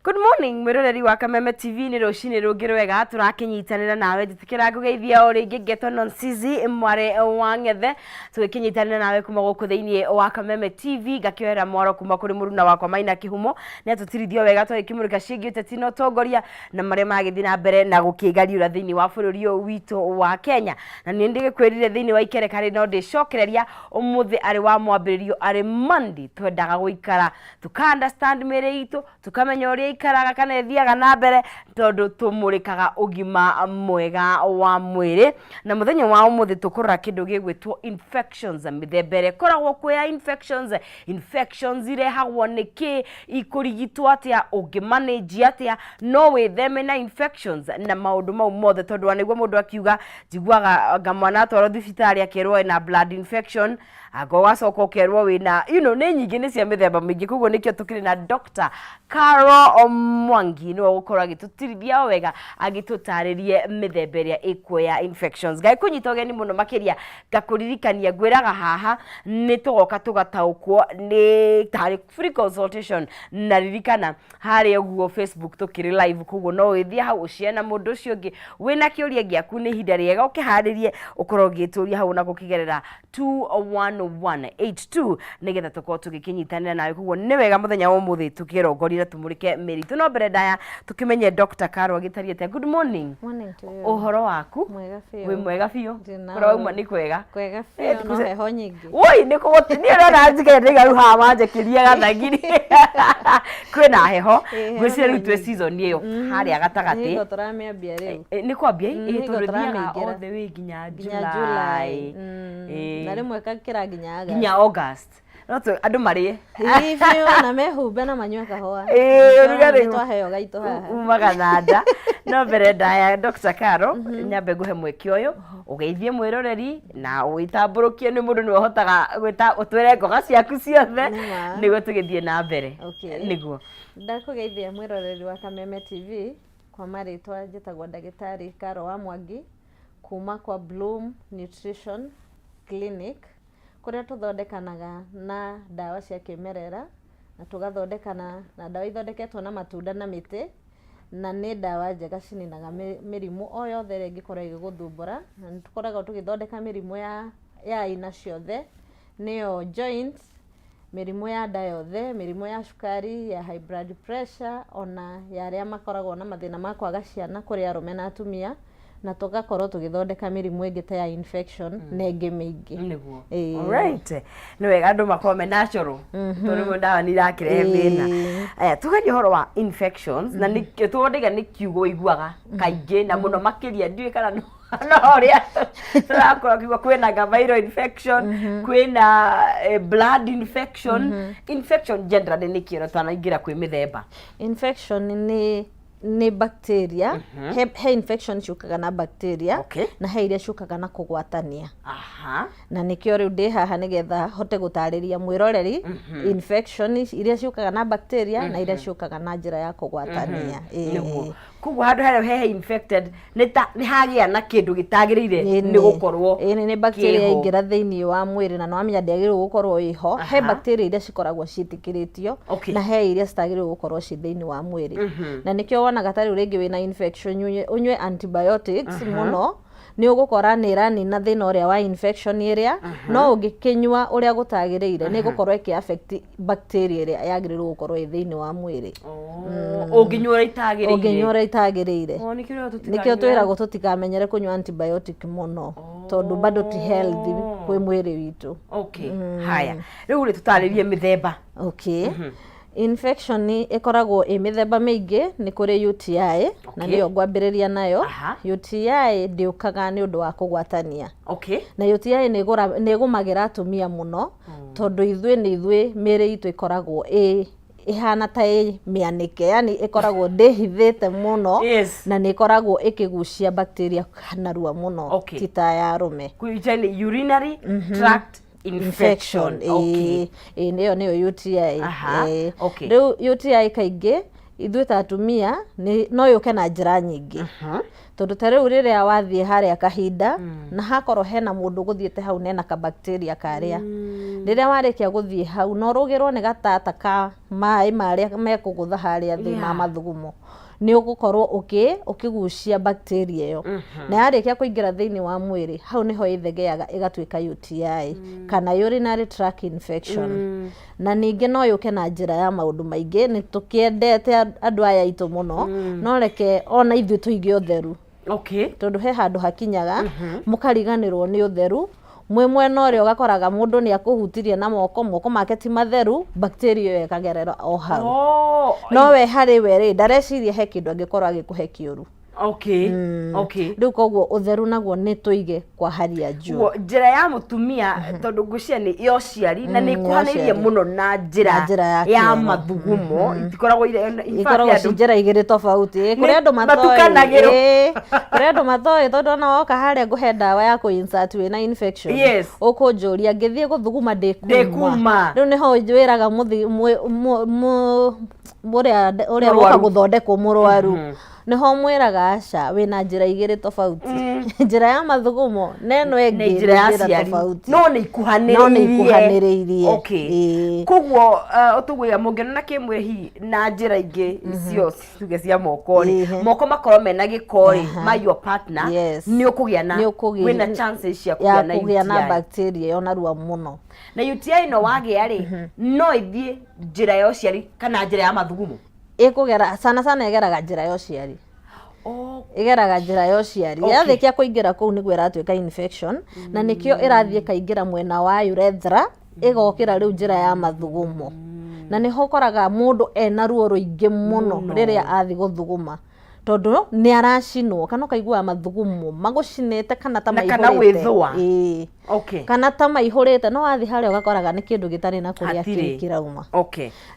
Good morning, mwiroreri wa Kameme TV. Nĩ rũcinĩ rũngĩ rwega tũrakĩnyitanĩra nawe. Njĩtĩkĩra ngũgeithia o rĩngĩ, ngetwo Nonsizi mwarĩ wa Ng'ethe, tũgĩkĩnyitanĩra nawe kuma gũkũ thĩinĩ wa Kameme TV. Ngakĩoera mwaro kuma kũrĩ mũruna wakwa Maina Kĩhumo, nĩ atũtirithio wega twagĩkĩmũrĩka ciĩgiĩ ũteti na ũtongoria na marĩa maragĩthiĩ na mbere na gũkĩgariũra thĩinĩ wa bũrũri ũyũ witũ wa Kenya. Na nĩ ndĩgĩkwĩrire thĩinĩ wa ikereka rĩ no ndĩcokereria ũmũthĩ arĩ wa mwambĩrĩrio, arĩ Monday, twendaga gũikara tuka understand mĩĩrĩ itũ, tukamenya ũrĩa ikaraga kana ĩthiaga na mbere, tondũ tũmũrĩkaga ũgima mwega wa mwĩrĩ. Na mũthenya wa ũmũthĩ tũkũrora kĩndũ gĩgwĩtwo infections, mĩthemba ĩrĩa ĩkoragwo kuo ya infections, infections irehagwo nĩ kĩ, ikũrigitwo atĩa, ũngĩmanage atĩa, no wĩtheme na infections na maũndũ mau mothe. Tondũ wa nĩguo mũndũ akiuga, njiguaga anga mwana atwarwo thibitarĩ akerwo ena blood infection, anga ũgacoka ũkerwo wĩna nĩ nyingĩ, nĩ cia mĩthemba mĩingĩ. Koguo nĩkĩo tũkĩrĩ na Dr. Caro Mwangi, nĩwe ũgũkorwo agĩtũtirithia o wega, agĩtũtarĩrie mĩthemba ĩrĩa ĩkuo ya infections. Ngagĩkũnyita ũgeni mũno makĩria, ngakũririkania ngwĩraga haha nĩ tũgoka tũgataũkwo, nĩ tarĩ free consultation. Na ririkana harĩa ũguo Facebook tũkĩrĩ live, koguo no wĩthiĩ hau ũshare na mũndũ ũcio ũngĩ wĩna kĩũria gĩaku. Nĩ ihinda rĩega ũkĩharĩrie ũkorwo ũgĩtũria hau na gũkĩgerera 21182, nĩgetha tũkorwo tũgĩkĩnyitanĩra nawe. Koguo nĩ wega mũthenya wa ũmũthĩ tũkĩrongoria na tũmũrĩke mĩrĩ itũ. No mbere ndaya tũkĩmenye Dr. Caro agĩtariĩ atĩa. Good morning. Morning to you. Ũhoro waku? Mwega biũ. Wĩ mwega biũ? Ndĩ na Kũrĩa wauma nĩ kwega? Kwega Eh, biũ, no heho nyingĩ. Woi, nĩ kũgũti niĩ ndona njikaire ndaiga rĩu haha wanjĩkĩria gathagiri, kwĩna heho. Ĩ, heho Ngwĩciria nĩ rĩu twĩ nyingĩ. season ĩyo harĩa gatagatĩ. Nĩguo tũramĩambia rĩu. Eh, nĩ kwambia. Nĩguo Tondũ thiaga tũramĩingĩra. all the way nginya Nginya July. July. Na rĩmwe kakĩra nginya August. Nginya August no andũ marĩe. Ĩ, biũ, na mehumbe na manyue kahũa. Ĩ, ũrugarĩ. Nĩ twaheo gaitũ haha. Umaga na nda. No mbere ndaya, Dr. Caro, nyambe ngũhe mweke ũyũ ũgeithie mwĩroreri na wĩtambũrũkie. Nĩ mũndũ nĩwe ũhotaga gwĩta, ũtwĩre ngoga ciaku ciothe Nĩma. nĩguo tũgĩthiĩ na mbere. Okay. Nĩguo. Ndakũgeithia mwĩroreri wa Kameme TV. Kwa marĩtwa njĩtagwo ndagĩtarĩ Caro wa Mwangi kuma kwa Bloom Nutrition Clinic, kũrĩa tũthondekanaga na ndawa cia kĩmerera na tũgathondekana na ndawa ithondeketwo na matunda na mĩtĩ, na nĩ ndawa njega cininaga mĩrimũ o yothe ĩrĩa ĩngĩkorwo ĩgĩgũthumbũra. Na nĩ tũkoragwo tũgĩthondeka mĩrimũ ya aina ciothe, nĩyo joints, mĩrimũ ya nda yothe, mĩrimũ ya cukari, ya high blood pressure, ona ya arĩa makoragwo na mathĩna ma kwaga ciana kũrĩ arũme na atumia, na tũgakorwo tũgĩthondeka mĩrimũ ĩngĩ ta ya infection na ĩngĩ mĩingĩ. Nĩguo. Ĩĩ. Alright, nĩ wega andũ makorwo me natural, tondũ rĩmwe ndawa nĩ irakĩrehe thĩna. Aya, tugerie ũhoro wa infections, na nĩ tondũ nĩ kiugo ũiguaga kaingĩ na mũno makĩria. Ndiũĩ kana no ũrĩa tũrakorwo kiugo kwĩna nga viral infection, kwĩna blood infection. Infection generally nĩ kĩo twanaingĩra kwĩ mĩthemba? Infection nĩ bacteria. He infection ciũkaga na bacteria na he iria ciũkaga na kũgwatania. Na nĩkĩo rĩu ndĩ haha, nĩgetha hote gũtarĩria mwĩroreri infection iria ciũkaga na bacteria na iria ciũkaga na njĩra ya kũgwatania. Ĩĩ. Nĩguo, koguo handũ harĩa he infected nĩ ta nĩ hagĩa na kĩndũ gĩtagĩrĩire nĩ gũkorwo Ĩĩ, nĩ bacteria kĩho. Yaingĩra thĩinĩ wa mwĩrĩ na nĩwamenya ndĩagĩrĩirwo gũkorwo ĩho. He bacteria iria cikoragwo ciĩtĩkĩrĩtio na he iria citagĩrĩirwo gũkorwo ciĩ thĩinĩ wa mwĩrĩ. Na nĩkĩo wonaga ta rĩu rĩngĩ wĩna infection, ũnyue antibiotics mũno, nĩ ũgũkora nĩ ĩranina thĩna ũrĩa wa infection ĩrĩa, no ũngĩkĩnyua ũrĩa gũtagĩrĩire, nĩ ĩgũkorwo ĩkĩ affect bacteria ĩrĩa yagĩrĩirwo gũkorwo ĩ thĩinĩ wa mwĩrĩ. Oh, ũngĩnyua ũrĩa itagĩrĩire. Ũngĩnyua ũrĩa itagĩrĩire. Oh, nĩkĩo Nĩkĩo twĩragwo tũtikamenyere kũnyua antibiotic mũno, tondũ bado ti healthy kwĩ mwĩrĩ witũ. Okay, haya, rĩu rĩ tũtarĩrie mĩthemba. Okay, infection ĩkoragwo ĩ mĩthemba mĩingĩ. Nĩ kũrĩ UTI, na nĩyo ngwambĩrĩria nayo. UTI ndĩũkaga nĩ ũndũ wa kũgwatania. Na UTI nĩ ĩgũmagĩra atumia mũno, tondũ ithuĩ nĩ ithuĩ mĩĩrĩ itũ ĩkoragwo ĩ ĩhana ta ĩ mĩanĩke, yani ĩkoragwo ndĩhithĩte mũno na nĩ ĩkoragwo ĩkĩgucia bacteria narua mũno, ti ta ya arũme. Kuicha urinary tract infection. Ĩĩ ĩĩ, nĩyo UTI. Rĩu UTI kaingĩ ithuĩ ta atumia no yũke na njĩra nyingĩ. Tondũ ta rĩu rĩrĩa wathiĩ harĩa kahinda na hakorwo hena mũndũ ũgũthiĩte hau na ena kabacteria karĩa, rĩrĩa warĩkia gũthiĩ hau na ũrũgĩrwo nĩ gatata ka maĩ marĩa mekũgũtha harĩa thĩ ma mathugumo, nĩ ũgũkorwo ũkĩgucia bacteria ĩyo, na yarĩkia kũingĩra thĩinĩ wa mwĩrĩ, hau nĩho ĩthegeaga ĩgatuĩka UTI kana urinary tract infection. Na ningĩ no yũke na njĩra ya maũndũ maingĩ. Nĩ tũkĩendete andũ aya aitũ mũno, no reke ona ithuĩ tũige ũtheru, tondũ he handũ hakinyaga mũkariganĩrwo nĩ ũtheru mwĩ mwena ũrĩa, ũgakoraga mũndũ nĩ akũhutirie na moko, moko make ti matheru, bacteria ĩyo ĩkagerera o hau. No we harĩ we rĩ, ndareciria he kĩndũ angĩkorwo agĩkũhe kĩũru. Rĩu koguo ũtheru naguo nĩ tũige kwa hali ya juu. Guo njĩra ya mũtumia, tondũ ngwĩciria nĩ ya ũciari na nĩ ĩkuhanĩirie ũciari. Mũno na njĩra Na njĩra ya ya kĩoro. Mathugumo itikoragwo in fact ikoragwo ci andũ njĩra igĩrĩ tofauti. Ĩ, kũrĩ Nĩ andũ matoĩ. matukanagĩrwo. Ĩ, kũrĩ andũ matoĩ, tondũ ona woka harĩa ngũhe ndawa ya kũ insert wĩna infection, ũkũnjũria ngĩthiĩ gũthuguma ndĩkuma? Ndĩkuma. Rĩu nĩho wĩraga mũthi ũrĩa ũrĩa woka Mũrwaru. Gũthondekwo mũrwaru, nĩho mwĩraga aca, wĩna njĩra igĩrĩ tofauti, njĩra ya mathugumo na ĩno nĩ ĩngĩ njĩra ya nĩ njĩra ciari tofauti. No nĩ ikuhanĩrĩirie. No nĩ ikuhanĩrĩirie. Okay. Koguo tũgwĩra mũngĩonana kĩmwĩrĩ hihi na njĩra ingĩ cio tuge cia moko rĩ, moko makorwo mena gĩko rĩ, ma your partner, nĩ ũkũgĩa na Nĩ ũkũgĩa- wĩna chances cia ya kũgĩa na kũgĩa na UTI. bacteria ĩyo narua mũno. Na UTI ĩno wagĩa rĩ, no ĩthiĩ njĩra ya ũciari kana njĩra ya mathugumo? Ĩkũgera sana sana, ĩgeraga njĩra ya ũciari. Ĩgeraga njĩra ya ũciari. Yarĩkia kũingĩra kũu nĩguo ĩratuĩka infection, na nĩkĩo ĩrathiĩ ĩkaingĩra mwena wa urethra, ĩgokĩra rĩu njĩra ya mathugumo, na nĩho ũkoraga mũndũ ena ruo rũingĩ mũno rĩrĩa athiĩ gũthuguma, tondũ nĩ aracinwo, kana ũkaigua mathugumo magũcinĩte kana ta Na kana maihũrĩte. gwĩthũa. Ĩĩ. Kana ta maihũrĩte, no wathiĩ harĩa ũgakoraga nĩ kĩndũ gĩtarĩ na kũrĩa Hatirĩ. kĩrauma.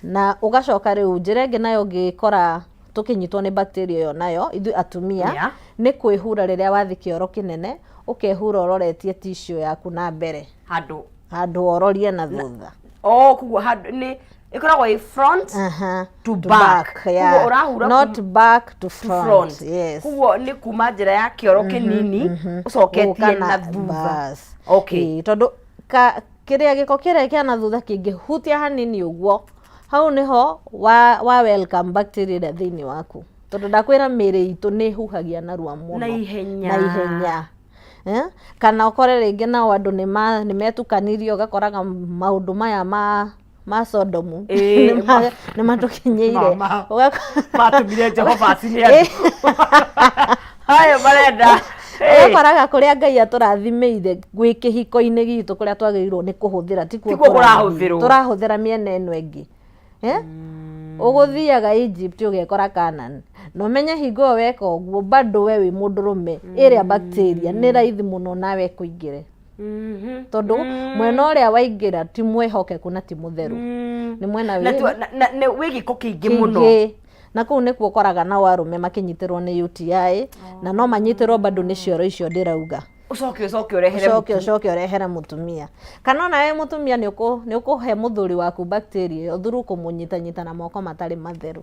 Na ũgacoka rĩu njĩra ĩngĩ nayo ũngĩkora tũkĩnyitwo nĩ bacteria ĩyo nayo ithuĩ atumia, nĩ kwĩhura rĩrĩa wathiĩ kĩoro kĩnene, ũkehura ũroretie tissue yaku na mbere, handũ handũ ororie na thutha. Oh, koguo handũ nĩ ĩkoragwo ĩ front to back. Yeah. Koguo ũrahura not back to to front, front. Yes. Koguo nĩ kuma njĩra ya kĩoro kĩnini ũcoketie Gũka na thutha. bas. Ĩĩ, tondũ kĩrĩa gĩko kĩrĩa kĩa na thutha kĩngĩhutia hanini ũguo, hau nĩho wa welcome bacteria ĩrĩa thĩinĩ waku, tondũ ndakwĩra mĩĩrĩ itũ nĩ ĩhuhagia narua mũno. Na ihenya. Na ihenya. Eh? Kana ũkore rĩngĩ nao andũ nĩ metukanirie, ũgakoraga maũndũ maya ma Sodomu nĩ matũkinyĩire. Mama. Ũgakora Matũmire Jehova acine andũ hayo marenda. Ũgakoraga kũrĩa Ngai atũrathimĩire gwĩ kĩhiko-inĩ gitũ, kũrĩa twagĩrĩirwo nĩ kũhũthĩra tikuo Tikuo tũrathiĩ. kũrahũthĩrwo. Tũrahũthĩra mĩena ĩno ĩngĩ. Eh? Ũgũthiaga Egypt ũgekora Canaan, na ũmenye hingo ĩyo weka ũguo bado we wĩ mũndũrũme, ĩrĩa bacteria nĩ raithi mũno nawe ĩkũingĩre, tondũ mwena ũrĩa waingĩra ti mwĩhokeku na ti mũtheru, nĩ mwena na wĩ na wĩ gĩko kĩingĩ mũno. Kĩingĩ. Na kũu nĩkuo ũkoraga nao arũme makĩnyitĩrwo nĩ UTI, na no manyitĩrwo bado nĩ cioro icio ndĩrauga. Ũcoke ũrehere ũcoke ũcoke ũrehere mũtumia, kana ona we mũtumia nĩ ũkũhe mũthuri waku bacteria ĩyo through kũmũnyitanyita na moko matarĩ matheru.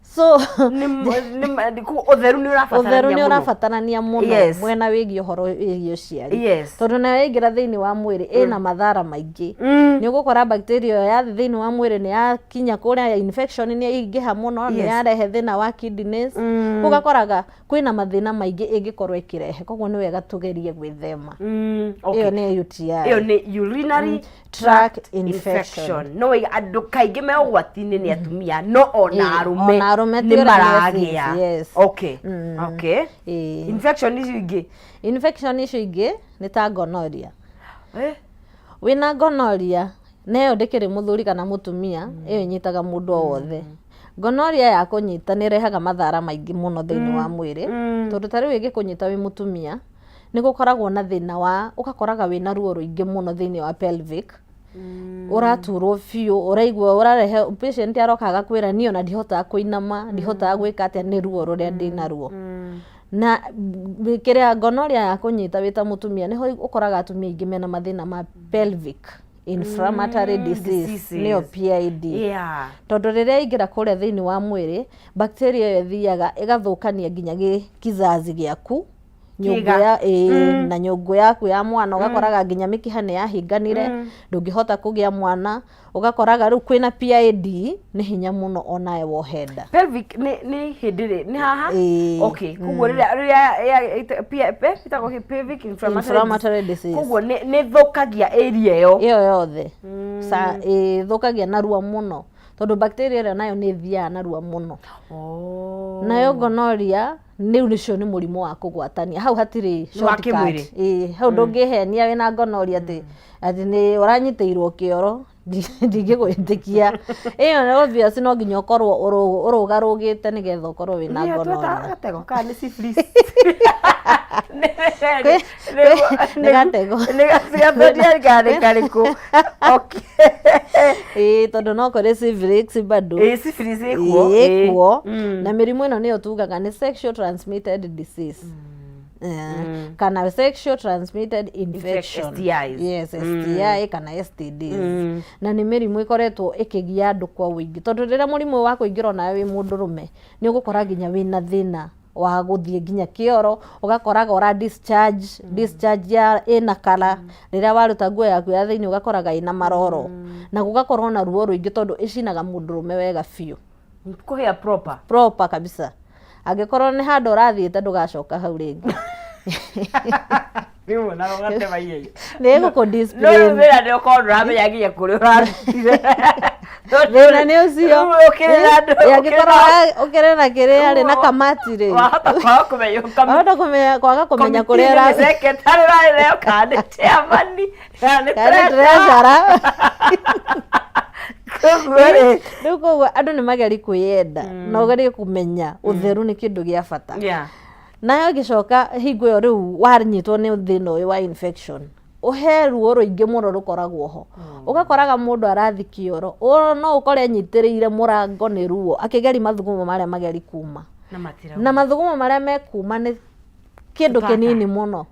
So Ũtheru nĩ ũrabatarania ũtheru nĩ mũno. Ũrabatarania mũno mwena wĩgiĩ ũhoro wĩgiĩ ũciari, tondũ nayo yaingĩra thĩinĩ wa mwĩrĩ ĩna mathara maingĩ. Nĩ ũgũkora bacteria ĩyo yathiĩ thĩinĩ wa mwĩrĩ nĩ yakinya kũrĩa, infection nĩ yaingĩha mũno, nĩ yarehe thĩna wa kidneys. Ũgakoraga kwĩna mathĩna maingĩ ĩngĩkorwo ĩkĩrehe, koguo nĩ wega tũgerie gwĩthema. Ĩyo nĩ UTI. Ĩyo nĩ urinary tract infection. No waiga andũ kaingĩ me ũgwati-inĩ nĩ atumia, no ona arũme ona arũme ti nĩ ũrĩa maragĩa. Yes. Okay, infection icio ingĩ? Infection icio ingĩ nĩ ta gonorrhea. Eh? Wĩna gonorrhea, na ĩyo ndĩkĩrĩ mũthuri kana mũtumia, ĩyo ĩnyitaga mũndũ o wothe. Gonorrhea ya kũnyita nĩ ĩrehaga mathara maingĩ mũno thĩinĩ wa mwĩrĩ, tondũ ta rĩu ĩngĩkũnyita wĩ mũtumia, nĩ gũkoragwo na thĩna wa ũgakoraga wĩna ruo rũingĩ mũno thĩinĩ wa pelvic, ũraturwo biũ, ũraigua ũrarehe patient aroka agakwĩra, "Niĩ ona ndihotaga kũinama, ndihotaga gwĩka atĩa nĩ ruo rũrĩa ndĩnaruo." Na kĩrĩa gonorrhea ya kũnyita wĩ ta mũtumia, nĩho ũkoraga atumia aingĩ mena mathĩna ma pelvic inflammatory disease, Diseases. Nĩyo PID. Tondũ rĩrĩa yaingĩra kũrĩa thĩinĩ wa mwĩrĩ, bacteria ĩyo ĩthiaga ĩgathũkania nginya kizazi gĩaku, nyũngũ Kĩga. Ya ĩĩ, na nyũngũ yaku ya mwana, ũgakoraga nginya mĩkiha nĩ yahinganire, ndũngĩhota kũgĩa mwana, ũgakoraga rĩu kwĩna PID nĩ hinya mũno onawe wohe nda. Pelvic nĩ hĩndĩ rĩ nĩ haha? Ĩĩ. Okay, koguo rĩrĩa ĩtagwo kĩ? Pelvic inflammatory inflammatory disease. Koguo nĩ thũkagia area ĩyo. Ĩyo yothe sa ĩthũkagia narua mũno, tondũ bacteria ĩrĩa nayo nĩ ĩthiaga narua mũno. Nayo gonorrhea rĩu nĩcio nĩ mũrimũ wa kũgwatania, hau hatirĩ Nĩ wa shortcut. kĩmwĩrĩ. Ĩĩ, hau ndũngĩhenia wĩna gonorrhea atĩ nĩ ũranyitĩirwo kĩoro, ndingĩgwĩtĩkia ĩyo. Nĩ obvious, no nginya ũkorwo ũrũgarũgĩte nĩgetha ũkorwo wĩna Nĩyo twĩtaga gonorrhea. Gatego kana nĩ syphilis? Nĩ gatego. Nĩ gatego karĩkũ? Okay. Ĩĩ, tondũ no kũrĩ syphilis bado. Ĩĩ, syphilis ĩkuo. Ĩĩ, ĩkuo. Na mĩrimũ ĩno nĩyo tugaga nĩ sexual transmitted disease kana sexual transmitted infection. STIs. Yes, STI kana STDs. Na nĩ mĩrimũ ĩkoretwo ĩkĩgia andũ kwa ũingĩ, tondũ rĩrĩa mũrimũ ũyũ wa kũingĩra onawe wĩ mũndũrũme, nĩ ũgũkora nginya wĩna thĩna wa gũthiĩ nginya kĩoro, ũgakoraga ũra discharge, discharge ya ĩna kara, rĩrĩa waruta nguo yaku ya thĩinĩ ũgakoraga ĩna maroro, na gũgakorwo na ruo rũingĩ, tondũ ĩcinaga mũndũrũme wega biũ. Kũhĩa proper. Proper kabisa. Angĩkorwo nĩ handũ ũrathiĩte, ndũgacoka hau rĩngĩ. Rĩmwe na ũgatema igerio. Nĩ ĩgũkũ No discipline. rĩu thĩna nĩ ũkorwo ndũramenya nginya kũrĩa ũrarutire. Thĩna nĩ ũcio. Rĩu ũkĩrĩ na andũ. Ĩ, angĩkorwo ũkĩrĩ na kĩrĩa rĩ na kamati rĩ, Wahota kwaga kũmenya wahota kũmenya kwaga kũmenya kũrĩa Committee nĩ secretary ũrarĩ nayo, kana nĩ chairman, kana nĩ kana nĩ treasurer. Treasurer. Koguo rĩ, Rĩu koguo andũ nĩ mageri kwĩyenda na ũgerie kũmenya ũtheru nĩ kĩndũ gĩa bata. Nayo ĩgĩcoka hingo ĩyo rĩu wanyitwo nĩ thĩna ũyũ wa infection, ũhe ruo rũingĩ mũno rũkoragwo ho, ũgakoraga mũndũ arathi kĩoro, no ũkore anyitĩrĩire mũrango nĩ ruo, akĩgeri mathugumo marĩa mageri kuma. Na matira. Na mathugumo marĩa mekuma nĩ kĩndũ Tũtata. Kĩnini mũno,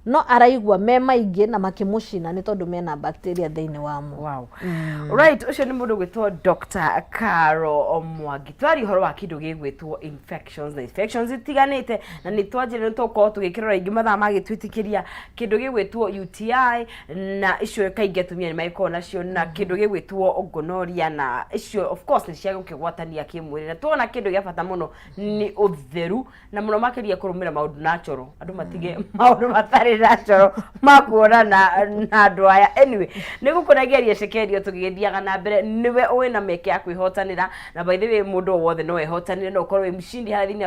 no araigua me maingĩ na makĩmũcina nĩ tondũ mena bacteria thĩinĩ wamo. Wow. Right, ũcio nĩ mũndũ gwĩtwo Dr. Caro Mwangi. Twaria ũhoro wa kĩndũ gĩgwĩtwo infections na infections itiganĩte, na nĩ twanjĩra nĩ tũgũkorwo tũgĩkĩrora ingĩ mathaa magĩtwĩtĩkĩria, kĩndũ gĩgwĩtwo UTI, na icio kaingĩ atumia nĩ magĩkoragwo nacio, na kĩndũ gĩgwĩtwo gonorrhea, na icio of course nĩ cia gũkĩgwatania kĩmwĩrĩ. Na tuona kĩndũ gĩa bata mũno nĩ ũtheru, na mũno makĩria kũrũmĩrĩra maũndũ natural, andũ matige maũndũ matarĩ natural ma kuonana na andũ aya. Anyway, nĩ gũkũregeria cekerio tũgĩgĩthiaga na mbere, nĩwe wĩna mĩeke ya kwĩhotanĩra. Na by the way, mũndũ o wothe no ehotanĩre, no ũkorwo wĩ mshindi harĩa thĩinĩ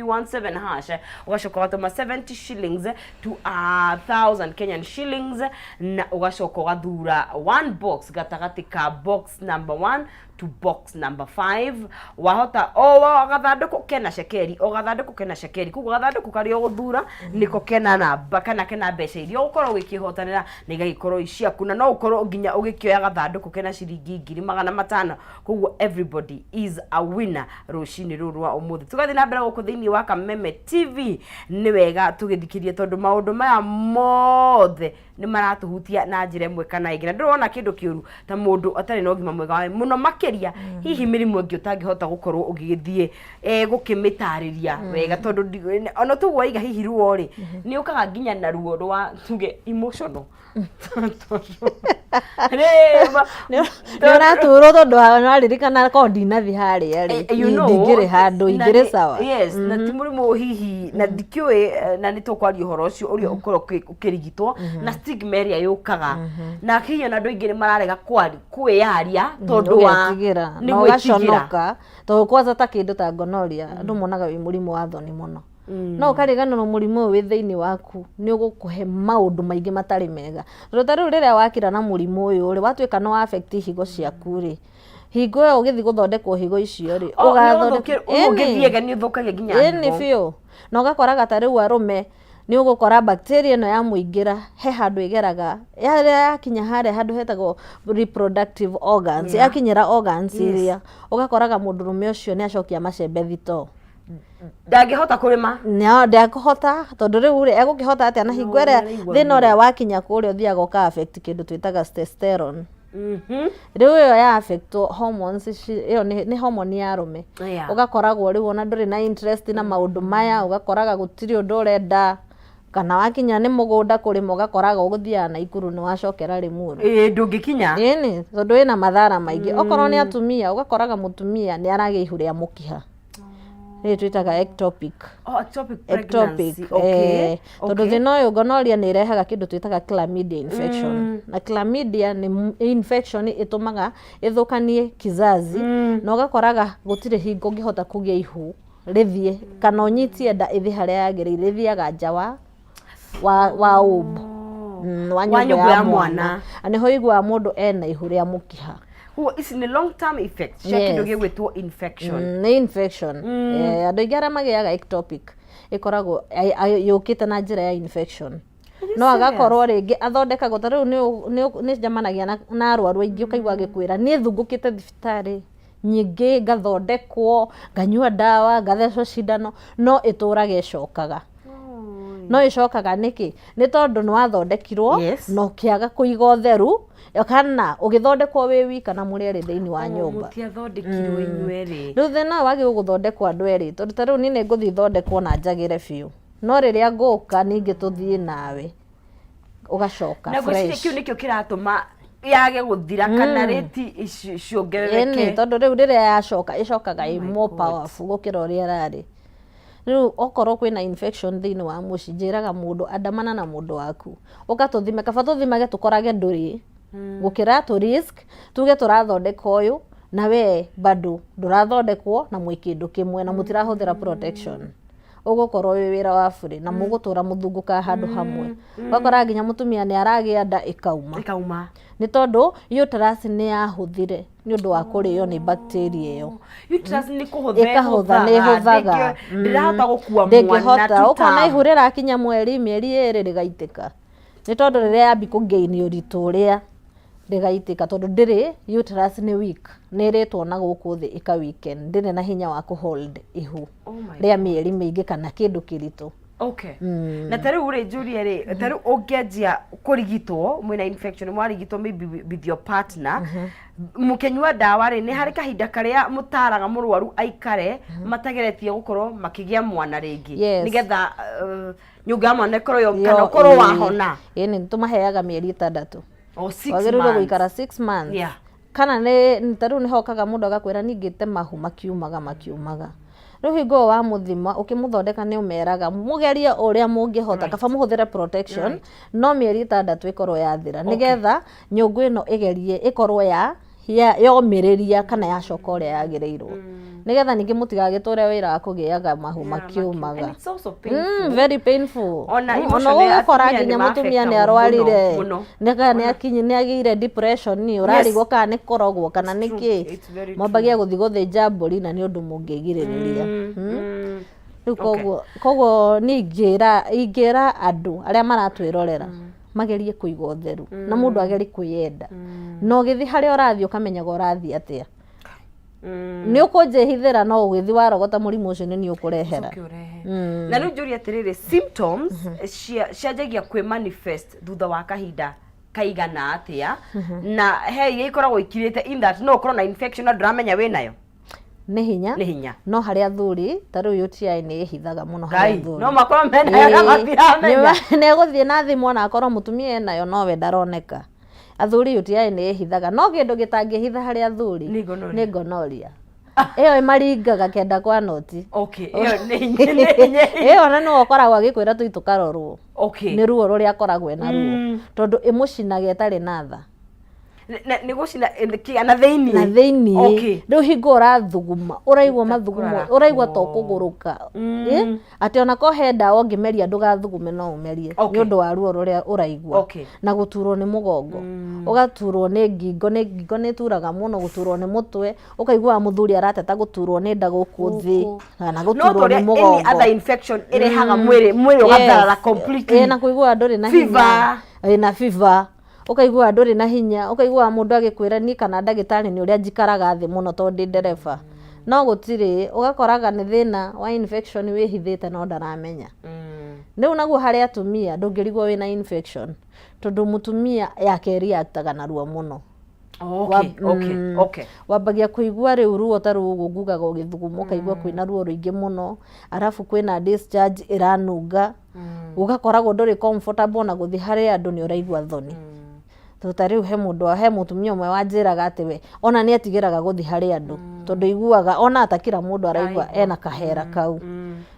wa *317#, ũgacoka ũgatũma 70 shillings to 1000 Kenyan shillings, na ũgacoka ũgathura one box gatagatĩ ka box number 1 to box number 5. Wahota o gathandũkũ kena cekeri, o gathandũkũ kena cekeri, koguo gathandũkũ karĩa ũgũthura nĩko kena namba kana kena mbeca iria ũgũkorwo ũgĩkĩhotanĩra na igagĩkorwo i ciaku, na no ũkorwo nginya ũgĩkĩoya gathandũkũ kena ciringi 500,000. Koguo everybody is a winner rũcinĩ rũrũ rwa ũmũthĩ. Tũgathiĩ na mbere gũkũ thĩinĩ wa Kameme TV, nĩ wega tũgĩthikĩrie, tondũ maũndũ maya mothe nĩ maratũhutia na njĩra ĩmwe kana ĩngĩ, na ndũrona kĩndũ kĩũru ta mũndũ atarĩ na ũgima mwega wa mũno, makĩria hihi mĩrimũ ĩngĩ ũtangĩhota gũkorwo ũgĩgĩthiĩ gũkĩmĩtarĩria wega, tondũ ona tũguo waiga hihi ruo rĩ nĩ ũkaga nginya na ruo rwa tuge emotional, tondũ Nĩ ũraturwo tondũ waririkana korwo ndinathiĩ harĩa rĩ, ndingĩrĩ handũ na ingĩrĩ sawa. Yes, na ti mũrimũ hihi na ndikĩũĩ, na nĩ tũkwaria ũhoro ũcio ũrĩa ũkorwo ũkĩrigitwo na stigma ĩrĩa yũkaga, na hihi ona andũ aingĩ nĩ mararega kwĩyaria tondũ wa ũgetigĩra nĩ na gwĩtigĩra. Ũgaconoka, tondũ kwanza ta kĩndũ ta gonorrhea andũ monaga wĩ mũrimũ wa thoni mũno, no ũkariganĩrwo mũrimũ ũyũ wĩ thĩinĩ waku nĩ ũgũkũhe maũndũ maingĩ matarĩ mega, tondũ ta rĩu rĩrĩa wakira na mũrimũ ũyũ rĩ, watuĩka nĩ wa affect higo ciaku rĩ, hingo ĩyo ũgĩthiĩ gũthondekwo higo icio rĩ, Oh, nĩ ũgathondekwo ũngĩthiĩga nĩ ũthũkagia nginya ĩni higo. Biũ, na ũgakoraga ta rĩu arũme nĩ ũgũkora bacteria ĩno yamũingĩra he handũ ĩgeraga, yarĩa yakinya harĩa handũ hetagwo reproductive organs, yakinyĩra organs iria, ũgakoraga mũndũrũme ũcio nĩ acokia macembe thitoo. Ndangĩhota kũrĩma. No ndekũhota, tondũ rĩu rĩ, egũkĩhota atĩa na hingo ĩrĩa nĩaraigua thĩna ruo. ũrĩa wakinya kũrĩa ũthiaga ũka affect kĩndũ twĩtaga testosterone. Rĩu ĩyo ya affect hormones ici, ĩyo nĩ hormone ya arũme. Ũgakoragwo rĩu ona ndũrĩ na interest na maũndũ maya, ũgakoraga gũtirĩ ũndũ ũrenda, kana wakinya nĩ mũgũnda kũrĩma ũgakoraga ũgũthiaga Naikuru nĩ wacokera Limuru. Ĩĩ, ndũngĩkinya. Ĩni, tondũ ĩna mathara maingĩ. Okorwo nĩ atumia, ũgakoraga mũtumia nĩ aragĩa ihu rĩa mũkiha. Rĩrĩ twĩtaga ectopic. Oh, ectopic Ectopic, pregnancy. Okay. Tondũ thĩna ũyũ gonorrhea nĩ ĩrehaga kĩndũ twĩtaga chlamydia infection. Na chlamydia nĩ infection ĩtũmaga ĩthũkanie kizazi, na ũgakoraga gũtirĩ hingo ũngĩhota kũgĩa ihu rĩthiĩ, kana ũnyitie nda ĩthiĩ harĩa yagĩrĩire, ĩthiaga nja wa womb. Wa Wa nyũngũ nyũngũ ya ya mwana. mwana. Na nĩho ũiguaga mũndũ ena ihu rĩa mũkiha. Koguo ici nĩ long term effects cia kĩndũ gĩgwĩtwo infection. Nĩ infection. Andũ aingĩ arĩa magĩaga ectopic ĩkoragwo yũkĩte na njĩra ya infection. No agakorwo rĩngĩ athondekagwo, ta rĩu nĩ njemanagia na arwaru aingĩ, ũkaigua agĩkwĩra niĩ thungũkĩte thibitarĩ nyingĩ, ngathondekwo, nganyua ndawa, ngathecwo cindano, no ĩtũraga ĩcokaga. No ĩcokaga nĩkĩ? Nĩ tondũ nĩ wathondekirwo na ũkĩaga kũiga ũtheru, kana ũgĩthondekwo wĩ wika na mũrĩ erĩ thĩinĩ wa nyũmba. Mũtiathondekirwo inyuerĩ. Rĩu thĩna ũyũ wagĩrĩirwo gũthondekwo andũ erĩ, tondũ ta rĩu niĩ nĩ ngũthiĩ thondekwo na njagĩre biũ, no rĩrĩa ngũka ningĩ tũthiĩ nawe, ũgacoka Na ngwĩciria fresh. kĩu nĩkĩo kĩratũma yage gũthira kana rĩti ciongerereke. Ĩni, tondũ rĩu rĩrĩa yacoka ĩcokaga ĩ more powerful gũkĩra ũrĩa ĩrarĩ. Rĩu okorwo kwĩna infection thĩinĩ wa mũciĩ, njĩraga mũndũ andamana na mũndũ waku, ũka tũthime, kaba tũthimage tũkorage ndũrĩ, gũkĩra tũ risk tuge tũrathondeka ũyũ na we bado ndũrathondekwo na mwĩ kĩndũ kĩmwe na mũtirahũthĩra protection. Ũgũkorwo wĩ wĩra wa burĩ na mũgũtũra mũthungũkaga handũ hamwe. Ũgakora nginya mũtumia nĩ aragĩa nda ĩkauma. Ĩkauma. Nĩ tondũ uterus nĩ yahũthire nĩ ũndũ wa kũrĩo nĩ bacteria ĩyo. Uterus nĩ kũhũtha. Ĩkahũtha, nĩ ĩhũthaga. Ndĩrahota gũkua mwana. Ndĩngĩhota, ũkona ihu rĩrakinya mweri, mĩeri ĩrĩ rĩgaitĩka. Nĩ tondũ rĩrĩa yambi kũ gain ũritũ ũrĩa rĩgaitĩka, tondũ ndĩrĩ, uterus nĩ weak, nĩ ĩrĩtwo na gũkũ thĩ ĩka weaken, ndĩrĩ na hinya wa kũ hold ihu rĩa mĩeri mĩingĩ kana kĩndũ kĩritũ. Okay. Na ta rĩu rĩ, njũrie rĩ, ta rĩu ũngĩanjia kũrigitwo mwĩna infection, mwarigitwo maybe with your partner, mũkĩnyua ndawa rĩ, nĩ harĩ kahinda karĩa mũtaraga mũrwaru aikare matageretie gũkorwo makĩgĩa mwana rĩngĩ? Nĩgetha nyũngũ ya mwana ĩkorwo yo, kana ũkorwo wahona. Ĩĩ, nĩ tũmaheaga mĩeri 6. O 6 Wagĩrĩirwo months. gũikara 6 months. Kana nĩ ta rĩu nĩ hokaga mũndũ agakwĩra niĩ ngĩte mahu makiumaga makiumaga. Rĩu hingo ĩyo wamũthima ũkĩmũthondeka nĩ ũmeraga mũgerie ũrĩa mũngĩhota, kaba mũhũthĩre protection, no mĩeri 6 ĩkorwo yathira, nĩgetha nyũngũ ĩno ĩgerie ĩkorwo ya yomĩrĩria kana yacoka ũrĩa yagĩrĩirwo, nĩgetha ningĩ mũtigagĩtũre wĩra wa kũgĩaga mahu makiumaga. And it's also painful. Very painful. Ona Ona emotionally ũgũkora atumia nginya nĩ mũtumia nĩ ma-affectagwo arwarire. mũno, mũno. Nĩ kana nĩ akinyi, nĩ agĩire depression nĩ ũrarigwo kana nĩ kũrogwo kana nĩ True. kĩ. It's very true. Mwambagia gũthiĩ gũthĩnja mbũri na nĩ ũndũ mũngĩgirĩrĩria. Rĩu koguo niĩ ingĩra andũ arĩa maratwĩrorera magerie kũiga ũtheru na mũndũ agerie kwĩyenda. Na ũgĩthiĩ harĩa ũrathiĩ ũkamenyaga ũrathiĩ atĩa. Nĩ ũkũnjĩhithĩra no ũgĩthiĩ warogota mũrimũ ũcio nĩ niĩ ũkũrehera. Ũcoke ũrehe. Na rĩu njũrie atĩrĩrĩ, symptoms cianjagia kwĩ manifest thutha wa kahinda kaigana atĩa? Na he iria ikoragwo ikirĩte in that no ũkorwo na infection na ndũramenya wĩnayo? Nĩ hinya. Nĩ hinya. No harĩ athuri, ta rĩu UTI nĩ ĩhithaga mũno harĩ Ngai, athuri. no makorwo menayo na matiramenya. Nĩ egũthiĩ na thimũ ona akorwo mũtumia enayo no we ndaroneka. Athuri UTI nĩ ĩhithaga, no kĩndũ gĩtangĩhitha harĩ athuri Nĩ gonorrhea. nĩ gonorrhea. Ĩyo ĩmaringaga kenda kwa noti. Okay, ĩyo nĩ hinya, nĩ hinya. Ĩyo ona nĩwe ũkoragwo agĩkwĩra tũi tũkarorwo. Nĩ ruo rũrĩa akoragwo ena ruo. Tondũ ĩmũcinaga ĩtarĩ na tha. Nĩ gũcina kĩa na thĩiniĩ. Na thĩiniĩ. Rĩu hingo ũrathuguma, ũraigua mathugumo, ũraigua ta ũkũgũrũka. Atĩ ona ko he ndawa ũngĩmeria ndũgathugume no ũmerie. Nĩ ũndũ wa ruo rũrĩa ũraigua. Na gũturwo nĩ mũgongo. Ũgaturwo nĩ ngingo, nĩ ngingo nĩ ĩturaga mũno, gũturwo nĩ mũtwe, ũkaiguaga mũthuri arateta gũturwo nĩ nda gũkũ thĩ, kana No gũturwo nĩ tũrĩa any mũgongo. other infection ĩrehaga mwĩrĩ ũgatharara completely. Na kũiguaga ndũrĩ na hinya. Fever. Na fever. Ũkaiguaga ndũrĩ na hinya, ũkaiguaga mũndũ agĩkwĩra niĩ kana ndagĩtarĩ nĩ ũrĩa njikaraga thĩ mũno tondũ ndĩ ndereba. No gũtirĩ, ũgakoraga nĩ thĩna wa infection wĩhithĩte no ndaramenya. Rĩu naguo harĩ atumia ndũngĩrigwo wĩna infection tondũ mũtumia yake reactaga narua mũno. Wambagia kũigua rĩu ruo ta rũu ũguo ngugaga ũgĩthuguma ũkaigua kwĩna ruo rũingĩ mũno, arabu kwĩna discharge ĩranunga, ũgakoragwo ndũrĩ comfortable ona gũthiĩ harĩ andũ nĩ ũraigua thoni. Tondũ ta rĩu he mũndũ, he mũtumia ũmwe wanjĩraga atĩ we ona nĩ etigĩraga gũthiĩ harĩ andũ tondũ aiguaga ona ta kila mũndũ araigua ena kahera kau.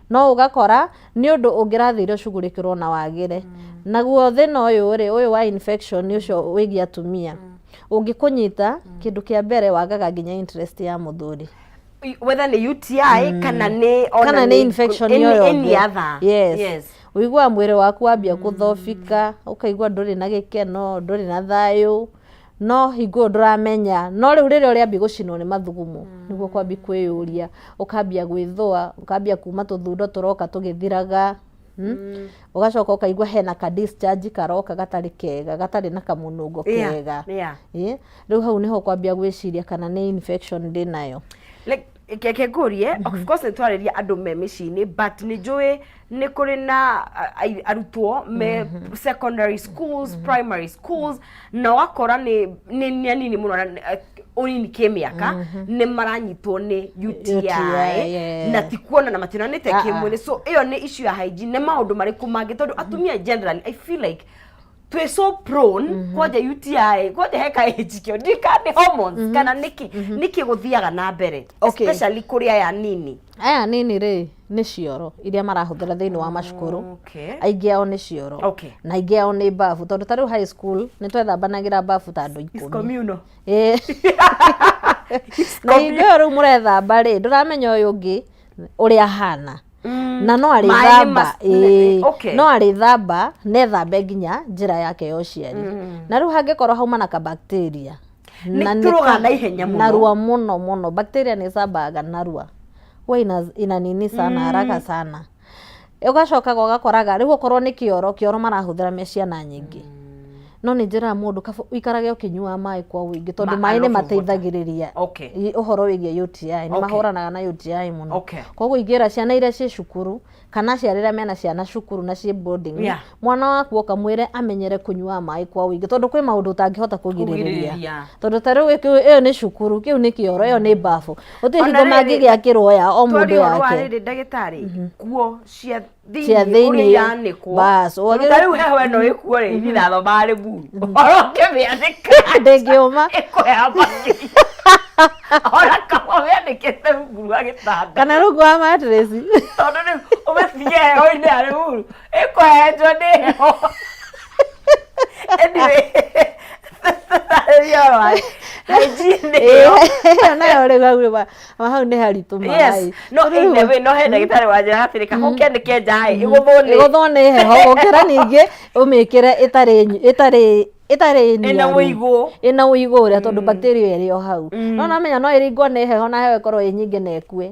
No ũgakora nĩ ũndũ ũngĩrathire ũcugurĩkĩrwo na wagĩre. Naguo thĩna ũyũ rĩ, ũyũ wa infection ũcio wĩgiĩ atumia, ũngĩkũnyita kĩndũ kĩa mbere wagaga nginya interest ya mũthuri. Whether nĩ UTI kana nĩ ona Kana nĩ infection any, yo any yothe. other. Yes. Yes. Ũiguaga mwĩrĩ waku wambia kũthobika, ũkaigua ndũrĩ na gĩkeno, ndũrĩ na thayũ, no hingo ĩyo ndũramenya. No rĩu rĩrĩa ũrĩambia gũcinwo nĩ mathugumo, nĩguo ũkwambia kwĩyũria, ũkambia gwĩthũa, ũkambia kuma tũthundo tũroka tũgĩthiraga, Ũgacoka ũkaigua hena ka discharge karoka gatarĩ kega, gatarĩ na kamũnungo kega. Ĩ, rĩu hau nĩho ũkwambia gwĩciria kana nĩ infection ndĩnayo. Like, reke ngũrie, of course nĩ twarĩria andũ me mĩciĩ-inĩ, but nĩ njũĩ nĩ kũrĩ na arutwo me secondary schools, primary schools, na ũgakora nĩ anini mũno na ũnini kĩmĩaka nĩ maranyitwo nĩ UTI, UTI, yeah. na ti kuona na mationanĩte Ah, ah. kĩmwĩrĩ. So ĩyo nĩ issue ya hygiene. Nĩ maũndũ marĩkũ mangĩ, tondũ atumia generally I feel like twĩ so prone kwanja UTI, kwanja he ka age kĩo ndika nĩ hormones kana nĩkĩ gũthiaga na mbere, especially kũrĩ aya nini? Aya nini rĩ, nĩ cioro iria marahũthĩra thĩinĩ wa macukuru. Aingĩ ao nĩ cioro. Na aingĩ ao nĩ bafu, tondũ ta rĩu high school nĩ twethambanagĩra bafu ta andũ It's 10. communal. Ĩĩ. Na hingo ĩyo rĩu mũrethamba rĩ, ndũramenya ũyũ ũngĩ ũrĩa ahana. Na no Maĩ nĩ arĩthamba, ĩĩ, no arĩthamba nethambe nginya njĩra yake ya ũciari. Na rĩu hangĩkorwo hauma na ka bacteria, Nĩ na nĩ tũrũgaga na ihenya mũno. Narua mũno mũno. Bacteria nĩ ĩcambaga narua, huwa ina nini sana, haraka sana. Ũgacokaga ũgakoraga rĩu okorwo nĩ kĩoro, kĩoro marahũthĩra me ciana nyingĩ. No nĩ njĩraga mũndũ kaba ũikarage ũkĩnyuaga maĩ kwa ũingĩ, tondũ maĩ A nĩ lot of water. mateithagĩrĩria ũhoro wĩgiĩ UTI, nĩ mahũranaga na UTI mũno. Koguo ingĩra ciana iria ciĩ cukuru kana aciari arĩa mena ciana cukuru na ciĩ boarding, mwana waku oka mwĩre amenyere kũnyuaga maĩ kwa ũingĩ, tondũ kwĩ maũndũ ũtangĩhota kũgirĩrĩria. Kũgirĩrĩria. Tondũ ta rĩu ĩyo nĩ cukuru, kĩu nĩ kĩoro, ĩyo nĩ bafu, gũtirĩ Ona hingo rĩrĩ, mangĩgĩakĩrwo ya o mũndũ twaria ũhoro wa yake. rĩrĩ ndagĩtarĩ, nguo cia Cia thĩinĩ thĩinĩ, ũrĩa iranĩkwo. Bas, Tondũ wagĩrĩirwo- ta rĩu heho ĩno ĩkuo rĩ, ithuĩ ndathomaga rĩmuru oro ũkĩmĩanĩka Ndĩngĩũma. Ĩkũheha makĩria ona kaba ũmĩanĩkĩte rungu rwa gĩtanda kana rungu wa mattress. Tondũ rĩu ũmĩtige heho-inĩ ya rĩmuru ĩkũhehenjwo nĩ heho. Anyway, tarĩria ũhoro wa hygiene ĩyo. Ĩyo nayo rĩu hau hau nĩ haritũ Yes, maĩ. no in the way, no he ndagĩtarĩ wanjĩra atĩrĩ, kaba ũkĩanĩke nja ĩ ĩgũthwo nĩ Ĩgũthwo nĩ heho gũkĩra ningĩ ũmĩkĩre ĩtarĩ Ĩna niaru. ũigũ. Ĩna ũigũ ũrĩa, tondũ bacteria ĩrĩ o hau. No namenya no ĩringwo nĩ heho na heho ĩkorwo ĩ nyingĩ na ĩkue.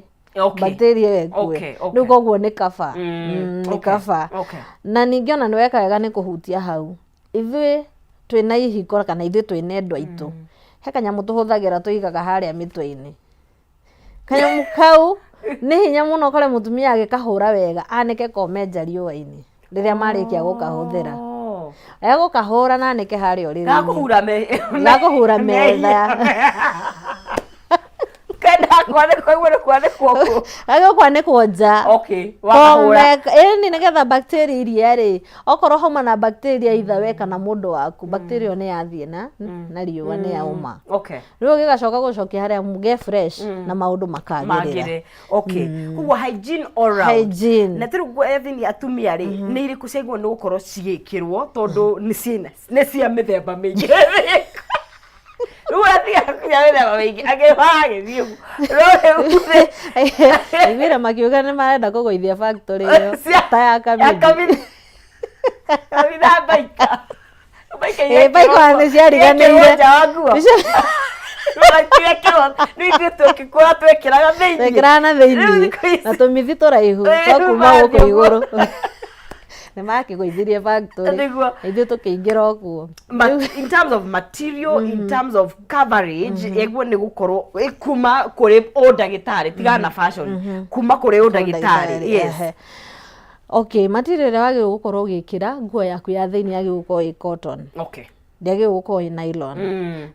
Bacteria ĩyo ĩkue. Rĩu koguo nĩ kaba. Nĩ kaba. Na ningĩ ona nĩ weka wega nĩ kũhutia hau. Ithuĩ twĩna ihiko kana ithuĩ twĩna endwa aitũ, he kanyamũ tũhũthagĩra tũigaga harĩa mĩtwe-inĩ. Kanyamũ kau nĩ hinya mũno ũkore mũtumia agĩkahũra wega anĩke kome nja riũa-inĩ rĩrĩa marĩkia gũkahũthĩra. Egũkahũra na anĩke harĩa ũrĩrĩ-inĩ. Gakũhura me Gakũhura metha. Kenda kwanĩkwo igũrũ nĩ kwanĩkwo kũ? Gagũkwanĩkwo nja. Okay, wakahũra. Ĩni nĩgetha bacteria iria rĩ, okorwo hauma na bacteria either we kana mũndũ waku, bacteria ĩyo nĩ yathiĩ na riũa, nĩ yauma. Rĩu ũgĩgacoka gũcokia harĩa ge fresh na maũndũ makagĩrĩra. Magĩre. Okay. Koguo hygiene all round. Hygiene. Na tĩrĩu ethini atumia rĩ, nĩ irĩkũ ciagĩrĩirwo nĩ gũkorwo cigĩkĩrwo, tondũ nĩ cia mĩthemba mĩingĩ. Rĩu atiga cia mĩthemba mĩingĩ angĩ maragĩthiĩ ũguo. No rĩu rĩ, Aiguire makiuga nĩ marenda kũgũithia factory ĩyo ta ya ya Kamiti. Kamiti. Kamiti na Baika. Baika Ĩ, Baika nĩ ciariganĩire. Igekĩrwo nja wa nguo. Nĩcio- Rĩu nĩ ithuĩ tũkĩkũra twekĩraga thĩinĩ. Twekĩraga na Rĩu thĩinĩ thikũ ici- na tũmithi tũraihu Ĩ, twa rĩu kuma marathiĩ gũkũ ũguo. igũrũ. Nĩ makĩgũithirie factory. Nĩguo. Ithuĩ tũkĩingĩra o kuo. But in terms of material, in terms of coverage, ĩguo nĩ gũkorwo kuma kũrĩ ũndagĩtarĩ, tigana na fashion, kuma kũrĩ ũndagĩtarĩ, yes. Ehe. Okay, material ĩrĩa wagĩrĩirwo gũkorwo ũgĩkĩra nguo yaku ya thĩinĩ yagĩrĩirwo gũkorwo ĩ cotton. Ndĩagĩrĩirwo gũkorwo ĩ nylon.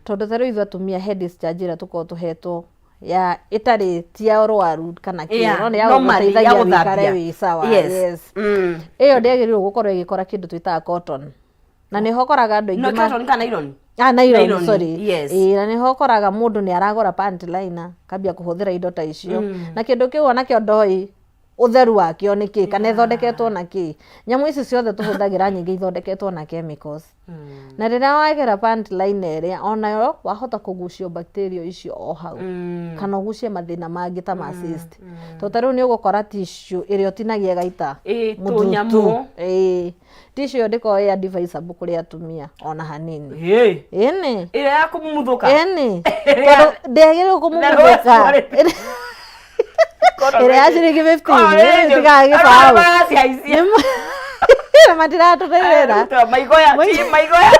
Tondũ ta rĩu ithuĩ atumia he discharge ĩrĩa tũkoragwo tũhetwo ya ĩtarĩ ti ya ũrwaru kana kĩ, no nĩ ya Normally, ya gũgũteithagia wĩikare gũthambia. wĩ sawa. Yes. Ĩyo ndĩagĩrĩirwo gũkorwo ĩgĩkora kĩndũ twĩtaga cotton. Na nĩho ũkoraga andũ No aingĩ ma cotton kana nylon? Ah, nylon, Nylon, sorry. yes. Ĩĩ, na nĩho ũkoraga mũndũ nĩ aragũra pant liner akambia kũhũthĩra indo ta icio. Na kĩndũ kĩu onakĩo ndoĩ ũtheru wakĩo nĩ kĩ, kana ĩthondeketwo na kĩ. Nyamũ ici ciothe tũhũthagĩra nyingĩ ithondeketwo na chemicals. Na rĩrĩa wagera pant liner ĩrĩa onayo wahota kũgucio bacteria icio o hau. Kana ũgucie mathĩna mangĩ ta ma cyst. Tondũ ta rĩu nĩ ũgũkora tissue ĩrĩa ũtinagia ĩgaita Ĩĩ, mũtutu. tũnyamũ. Ĩĩ. Tissue ĩyo ndĩkoragwo ĩ advisable kũrĩ atumia ona hanini. Ĩĩ. Ĩni. Ĩrĩa ya kũmumuthũka. Ĩni. Tondũ ndĩagĩrĩirwo kũmumuthũka. Ĩrĩa ya ciringi 15 ĩtigaga gĩbaũ. Na matiratũrĩrĩra. Maigoya, ti maigoya.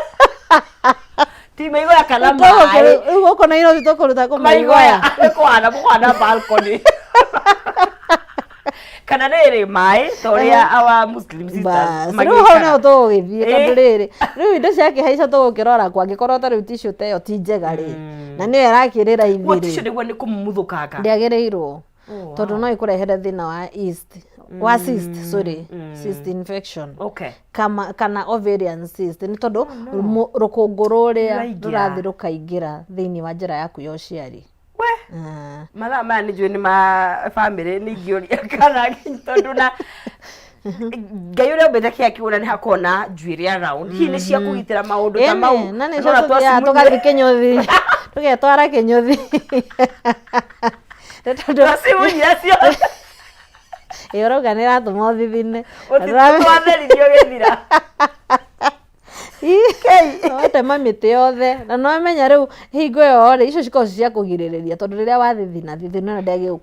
Ti maigoya kana maĩ. Rĩu gũkũ Nairobi tũkũruta kũ maigoya. Kũhana kũhana balcony. Kana rĩrĩ maĩ ta ũrĩa our Muslim sisters Bas, rĩu hau nĩho tũgũgĩthiĩ tondũ rĩrĩ rĩu indo ciakĩhaica tũgũkĩrora kũ angĩkorwo ta rĩu tissue ta ĩyo ti njega rĩ, na nĩyo ĩrakĩrĩ raithi Guo tissue rĩ, nĩguo nĩ kũmumuthũkanga. Ndĩagĩrĩirwo tondũ no ĩkũrehere thĩna wa yeast, wa cyst, sorry, cyst infection. Kama, kana ovarian cyst nĩ tondũ rũkũngũ rũrĩa Rũraingĩra. rũrathiĩ rũkaingĩra thĩinĩ wa njĩra yaku ya ũciari. We. Mathaa maya nĩ njũĩ nĩ ma bamĩrĩ nĩ ingĩũria kana tondũ na Ngai ũrĩa ũmbĩte kĩa kĩgũna nĩ hakoragwo na njuĩrĩ around. Hihi nĩ cia kũgitĩra maũndũ ta mau. Ĩni, na nĩcio Nona tũthiaga twacimunyire. tũgathiĩ kĩnyũthi, tũgetwara kĩnyũthi. Nĩ tondũ Twacimunyire ciothe. Ĩ ũrauga nĩ ĩratũma ũthithine. Twatheririe ũgĩthira. Watema mĩtĩ yothe na nĩwamenya rĩu hingo ĩyo rĩ, icio cikoragwo ci cia kũgirĩrĩria tondũ rĩrĩa wathithina, thithino ĩno ndĩagĩrĩirwo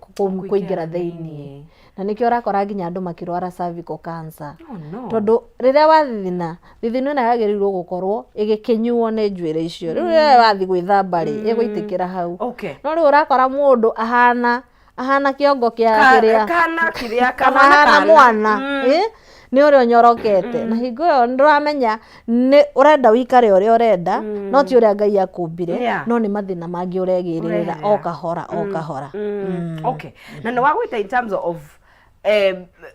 kũingĩra thĩiniĩ. Na nĩkĩo ũrakora nginya andũ makĩrwara cervical cancer. Oh no. Tondũ rĩrĩa wathithina, thithino ĩno yagĩrĩirwo gũkorwo ĩgĩkĩnyuo nĩ njuĩrĩ icio. Rĩu rĩrĩa wathiĩ gwĩthamba rĩ, ĩgũitĩkĩra hau. No rĩu ũrakora mũndũ ahana ahana kĩongo kĩa kĩrĩa Kana kĩrĩa kana kahana ahana kana. mwana ĩ nĩ ũrĩa ũnyorokete na hingo ĩyo ndũramenya nĩ ũrenda wĩikare ũrĩa ũrenda no ti ũrĩa Ngai akũmbire no nĩ mathĩna mangĩ ũregĩrĩra o Ũrerĩra. kahora o kahora. Okay, na nĩ wagwĩta in terms of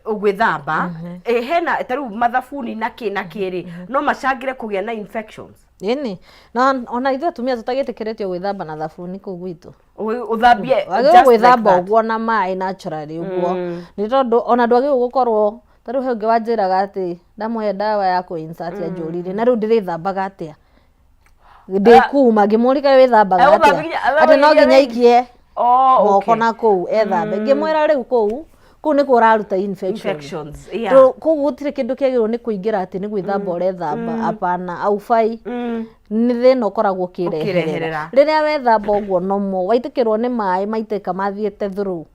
gwĩthamba, hena ta rĩu mathabuni na kĩ na kĩ rĩ, no macangĩre kũgĩa na infections? Ĩni, na ona ithuĩ atumia tũtagĩtĩkĩrĩtio gwĩthamba na thabuni kũu gwitũ. Ũthambie Wagĩrĩirwo just like gwĩthamba that. ũguo na maĩ naturally ũguo. Nĩ tondũ ona ndwagĩrĩirwo gũkorwo ta rĩu he ũngĩ wanjĩraga atĩ ndamũhe ndawa ya kũ insert anjũririe na rĩu ndĩrĩthambaga atĩa? Ndĩkuma ngĩmũria kaĩ wĩthambaga Eh, atĩa? ũthambagia- Atĩ no nginya aikie Oh, moko okay. na kũu ethambe. Ngĩmwĩra rĩu kũu kũu nĩkuo ũraruta infection. Infections, yeah. Kũu gũtirĩ kĩndũ kĩagĩrĩirwo nĩ kũingĩra atĩ nĩ gwĩthamba ũrethamba, hapana, haufai. Nĩ thĩna ũkoragwo ũkĩreherera. Ũkĩreherera. Rĩrĩa wethamba ũguo normal, waitĩkĩrwo nĩ maĩ maitĩka mathiĩte through,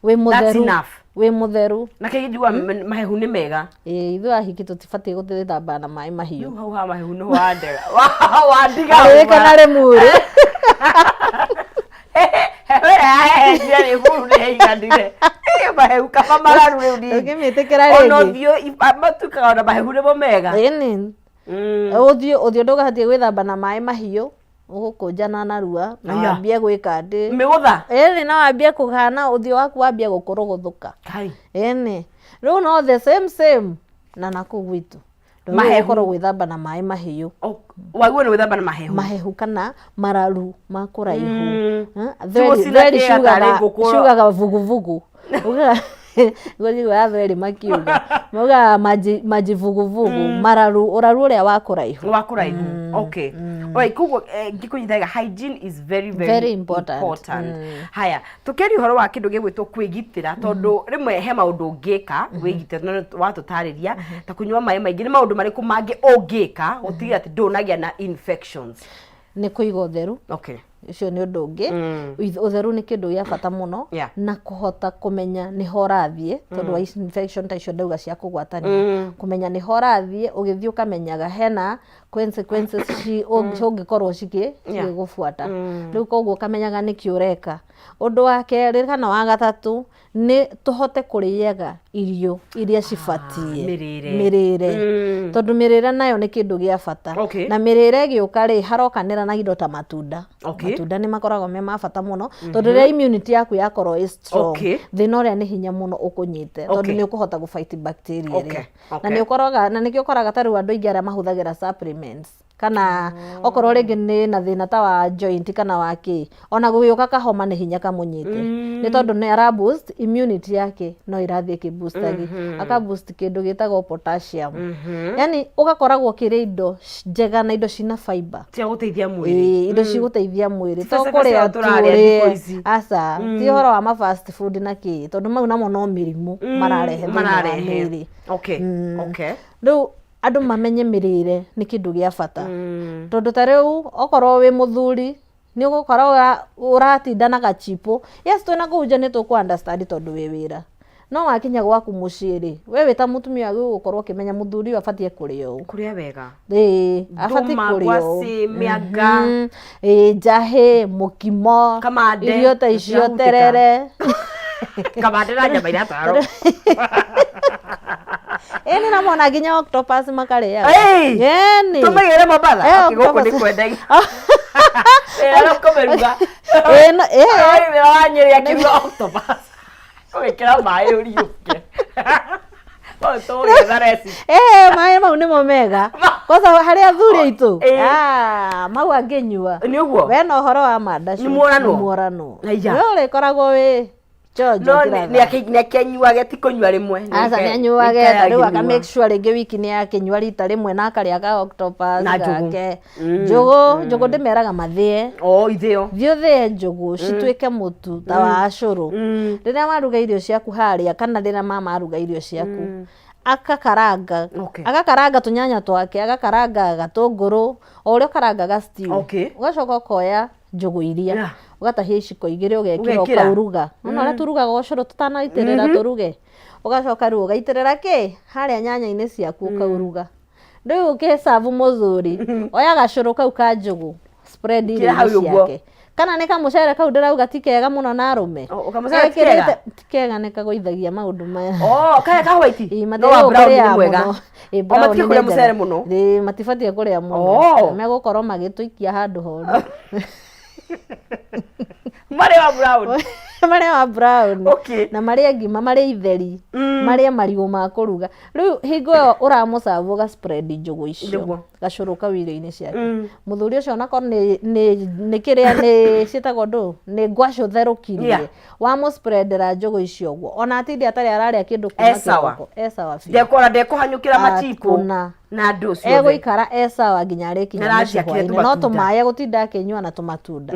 wĩ That's mũtheru. enough. Wĩ mũtheru. Na kĩngĩ njiguaga mahehu nĩ mega. Ĩĩ, ithuĩ ahiki tũtibatiĩ gũthamba na maĩ mahiũ. Rĩu hau ha mahehu nĩho wandega. Wandiga. Arĩrĩka na rĩmuru. Heho ĩrĩa yahehenjire rĩmuru nĩ yaiganire. Ĩ, mahehu kaba mararu rĩu ningĩ. Ndũngĩmĩtĩkĩra Ona rĩngĩ. ũthiũ matuĩkaga ona mahehu nĩmo mega. Ĩni. Ũthiũ ũthiũ ndũgatie gwĩthamba na maĩ mahiũ, ũgũkũnjana narua na Aya. wambie gwĩka atĩ. Mĩgũtha. Ĩni, na wambie kũhana ũthiũ waku wambie gũkũrũgũthũka. Kai. Ĩni. Rĩu no the same same na nakũu gwitũ. Ndwagĩrĩirwo Mahehu. gũkorwo gwĩthamba na maĩ mahiũ. Wagĩrĩirwo nĩ gwĩthamba na mahehu. Mahehu kana mararu ma kũraihu. Ti gũcina Thweri kĩga tarĩ ciugaga ngũkũ. Ciugaga vuguvugu. Ugaga nĩguo njiguaga thweri makiuga. Maugaga maji maji vuguvugu, mararu, ũraru ũrĩa wa kũraihu. Wa kũraihu. Okay. Alright, koguo ngĩkũnyita wega, hygiene is very very, Very important. important. Haya, tũkĩaria ũhoro wa kĩndũ gĩgwĩtwo kwĩgitĩra tondũ rĩmwe he maũndũ ũngĩka wĩgitĩre no nĩ watũtarĩria ta kũnyua maĩ maingĩ, nĩ maũndũ marĩkũ mangĩ ũngĩka gũtigĩrĩra atĩ ndũnagĩa na infections? Nĩ kũiga ũtheru. Ũcio nĩ ũndũ ũngĩ. Ũtheru nĩ kĩndũ gĩa bata mũno. Na kũhota kũmenya nĩho ũrathiĩ, tondũ wa infection ta icio ndauga cia kũgwatania, kũmenya nĩho ũrathiĩ, ũgĩthiĩ ũkamenyaga hena consequences ũngĩkorwo cigĩgũbuata. Rĩu koguo ũkamenyaga nĩkĩ ũreka. Ũndũ wa kerĩ kana wa gatatũ, nĩ tũhote kũrĩaga irio iria cibatiĩ. Mĩrĩre. Mĩrĩre. Tondũ mĩrĩre nayo nĩ kĩndũ gĩa bata. Na mĩrĩre ĩgĩũka rĩ, harokanĩra na indo ta matunda. Matunda nĩ makoragwo me ma bata mũno, tondũ rĩrĩa immunity yaku yakorwo ĩ strong, thĩna ũrĩa nĩ hinya mũno ũkũnyite, tondũ nĩ ũkũhota gũ fight bacteria ĩrĩa. Na nĩ ũkoraga, na nĩkĩo ũkoraga ta rĩu andũ aingĩ arĩa mahũthagĩra supplements, kana okorwo rĩngĩ nĩ na thĩna ta wa joint kana wa kĩ, ona gũgĩũka kahoma nĩ hinya kamũnyite, nĩ tondũ nĩ ara boost immunity yake, no ĩrathiĩ ĩkĩ boost agi aka boost kĩndũ gĩtagwo potassium. Yani ũgakoragwo ũkĩrĩa indo njega na indo cina fiber cia gũteithia mwĩrĩ. Ĩĩ, indo cigũteithia mwĩrĩ, Ti to bacaba kũrĩa cia tu tũrarĩa thikũ ũrĩe. Ici. Aca, ti ũhoro wa ma fast food na kĩ, tondũ mau namo no mĩrimũ mararehe thĩinĩ wa Mararehe. mĩĩrĩ. Okay. Rĩu andũ mamenye mĩrĩre nĩ kĩndũ gĩa bata, tondũ ta rĩu okorwo wĩ mũthuri nĩ ũgũkora ũratinda na gachipũ. Yes, twĩna kũu nja nĩ tũkũ understand tondũ wĩ wĩra, no wakinya gwaku mũciĩ rĩ, we wĩ ta mũtumia wagĩrĩirwo gũkorwo ũkĩmenya mũthuri ũyũ abatiĩ kũrĩa ũũ. Kũrĩa wega. Ĩĩ, abatiĩ Ndũma, kũrĩa ũũ. ngwacĩ, mĩanga. Ĩĩ, njahĩ, mũkimo. Kamande, irio ta icio. Gũtirahutĩka. Terere. Kamande na nyama iratwarwo. Ĩĩ, nĩ namona nginya octopus makarĩaga. Ĩĩ. Ĩni. Tũmĩgĩre Mombatha. Eh, Okay, gũkũ octopus. nĩ kwendagia wĩra kũmĩruga. Ĩĩ, no, ĩĩ. Oi, wĩra wa Nyĩrĩ akĩruga octopus, ũgĩkĩra maĩ ũriũke. Tũgũgĩetha recipe. Eh, maĩ mau nĩmo mega kwanza harĩ athuri aitũ. Ĩĩ. Ah, mau angĩnyua Nĩ ũguo. we na ũhoro wa mandacu. Nĩ muoranwo? Nĩ muoranwo. Aya. We ũrĩkoragwo wĩ chonjo No kĩratha. nĩ akĩnyuage, ti kũnyua rĩmwe. Aca, nĩ anyuage, ta rĩu aka make sure rĩngĩ wiki nĩ akĩnyua rita rĩmwe na akarĩa ka octopus Na njũgũ. gake. Njũgũ, njũgũ ndĩmeraga mathĩe. O ithĩo. Thiĩ ũthĩe njũgũ cituĩke mũtu ta wa cũrũ. Rĩrĩa waruga irio ciaku harĩa, kana rĩrĩa mama aruga irio ciaku, akakaranga, agakaranga tũnyanya twake, agakaranga gatũngũrũ, o ũrĩa ũkarangaga stew. Ũgacoka ũkoya njũgũ iria, ũgatahia iciko igĩrĩ, ũgekĩra. Ũgekĩra. Ũkauruga ona ũrĩa turugaga ũcũrũ tũtanaitĩrĩra tũruge, ũgacoka rĩu ũgaitĩrĩra kĩ harĩa nyanya-inĩ ciaku, ũkauruga. Rĩu ũkĩcabu mũthuri, oya gacũrũ kau ka njũgũ, spread Ĩkĩra hau irio-inĩ ũguo. ciake, kana nĩ kamũcere kau ndĩrauga ti kega mũno na arũme. O, kamũcere ti kega? Ti kega, nĩ kagũithagia maũndũ maya. Oh, kaya ka white. Ĩĩ, No wa matiagĩrĩirwo brown nĩ kũrĩa mwega. mũno. Ĩĩ, O brown matige nĩ kũrĩa njega. mũcere mũno. Ĩĩ, matibatiĩ kũrĩa mũno. Megũkorwo magĩtũikia handũ horu. Marĩa wa brown. Marĩa wa brown. Na marĩe ngima, marĩe itheri, marĩe marigũ ma kũruga. Rĩu hingo ĩyo ũramũcabu, ũga spread njũgũ icio, gacũrũ kau irio-inĩ ciake. Mũthuri ũcio onakorwo nĩ kĩrĩa nĩ ciĩtagwo ndũ, nĩ ngwacĩ ũtherũkirie, wamũ-spreadera njũgũ icio ũguo, ona atinde atarĩ ararĩa kĩndũ kuma E sawa. kĩroko, e sawa biũ. Ndekora ndekũhanyũkĩra machipũ Hakuna. Na andũ ciothe. Egũikara e sawa nginya arĩkinya Na mũciĩ arathiĩ akĩrĩa hwaĩ-inĩ, no tũmatunda. tũmaĩ egũtinda akĩnyua na tũmatunda.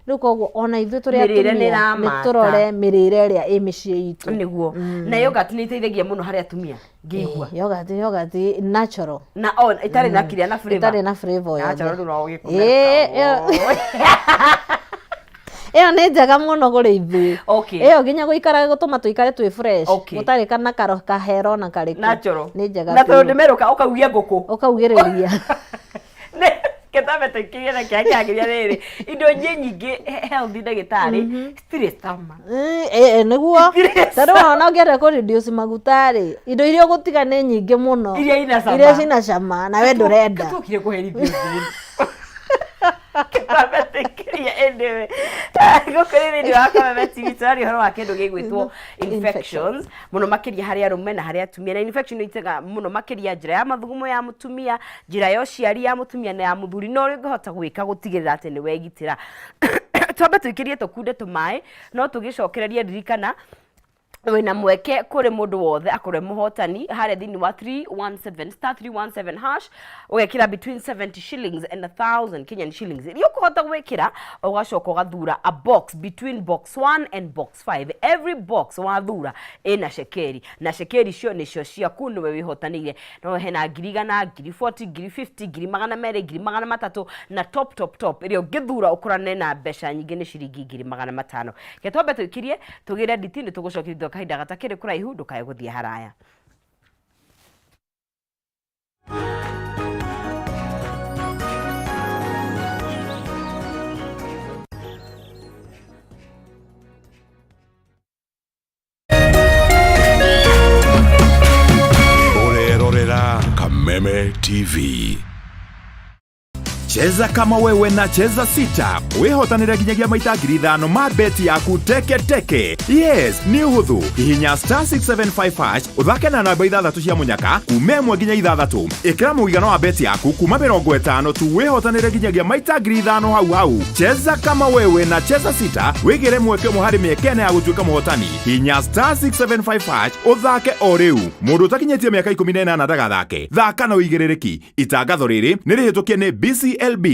Rĩu koguo ona ithuĩ tũrĩ Mĩrĩre nĩ atumia nĩ ĩramata. tũrore mĩrĩre ĩrĩa ĩ mĩciĩ itũ. Nĩguo. Na yogurt nĩ iteithagia mũno harĩ atumia ngĩigua. Yogurt, yogurt natural. Na o ĩtarĩ na kĩrĩa na flavor. Ĩtarĩ na flavor yothe. Natural rĩu no Ĩĩ, ũgĩkũmera. Ĩyo nĩ njega mũno kũrĩ ithuĩ. Ĩyo nginya gũikara gũtũma tũikare twĩ fresh, gũtarĩ kana karo kahero na karĩkũ. Natural. Nĩ njega Na tondũ biũ. ndĩmerũka ũkaugia ngũkũ. Ũkaugĩrĩria. Kĩtambe tũikĩrie na kĩrĩa kĩragĩria rĩrĩ indo nyingĩ nyingĩ healthy, ndagĩtarĩ, citirĩ cama. Ĩ, nĩguo. Citirĩ. Tondũ ona ũngĩenda kũ reduce maguta rĩ, indo iria ũgũtiga nĩ nyingĩ mũno. Iria ina cama. Iria cina cama na we ndũrenda. Tũkire kũherithio thĩ. Kĩtambe tũikĩrie anyway. Gũkũ nĩ thĩinĩ wa Kameme TV, tũraria ũhoro wa kĩndũ gĩgwĩtwo infections, mũno makĩria harĩ arũme na harĩ atumia. Na infection nĩ itaga mũno makĩria njĩra ya mathugumo ya mũtumia, njĩra ya ũciari ya mũtumia na ya mũthuri, na ũrĩa ũngĩhota gwĩka gũtigĩrĩra atĩ nĩ wegitĩra. Twambe tũikĩrie tũkunde tũmaĩ, no tũgĩcokererie. Ririkana Wĩna mweke kũrĩ mũndũ wothe akorwo e mũhotani harĩa thĩinĩ wa 317 star 317 hash, ũgekĩra between 70 shillings and 1000 Kenyan shillings iria ũkũhota gwĩkĩra, ũgacoka ũgathura a box between box 1 and box 5. Every box wathura ĩna cekeri, na cekeri icio nĩcio ciaku, nĩwe wĩhotanĩire. No hena 100,000, 40,000, 50,000, 200,000, 300,000, na top top top ĩrĩa ũngĩthura ũkorane na mbeca nyingĩ nĩ ciringi 500,000. Reke twambe tũikirie tũgĩre nditi, nĩ tũgũcokia thutha wa kahinda gatakĩrĩ kũraihu. Ndũkae gũthiĩ haraya. Ũrerorera Kameme TV. Cheza kama wewe na Cheza Sita wĩhotanĩre nginyagia maita 5,000 ma beti yaku teke teke. Yes, nĩ ũhũthũ. Hihinya star 675 hash, ũthake na namba ithathatũ cia mũnyaka kuma 1 nginya 6. Ĩkĩra mũigana wa beti yaku kuma 50 tu, wĩhotanĩre nginyagia maita 5,000 hau hau. Cheza kama wewe na Cheza Sita, wĩgĩre mweke ũmwe harĩ mĩeke 4 ya gũtuĩka mũhotani. Hinya star 675 hash ũthake o rĩu. Mũndũ ũtakinyĩtie mĩaka 18 ndagathake. Thaka na ũigĩrĩrĩki. Itangatho rĩrĩ nĩ rĩhĩtũkie nĩ BCLB.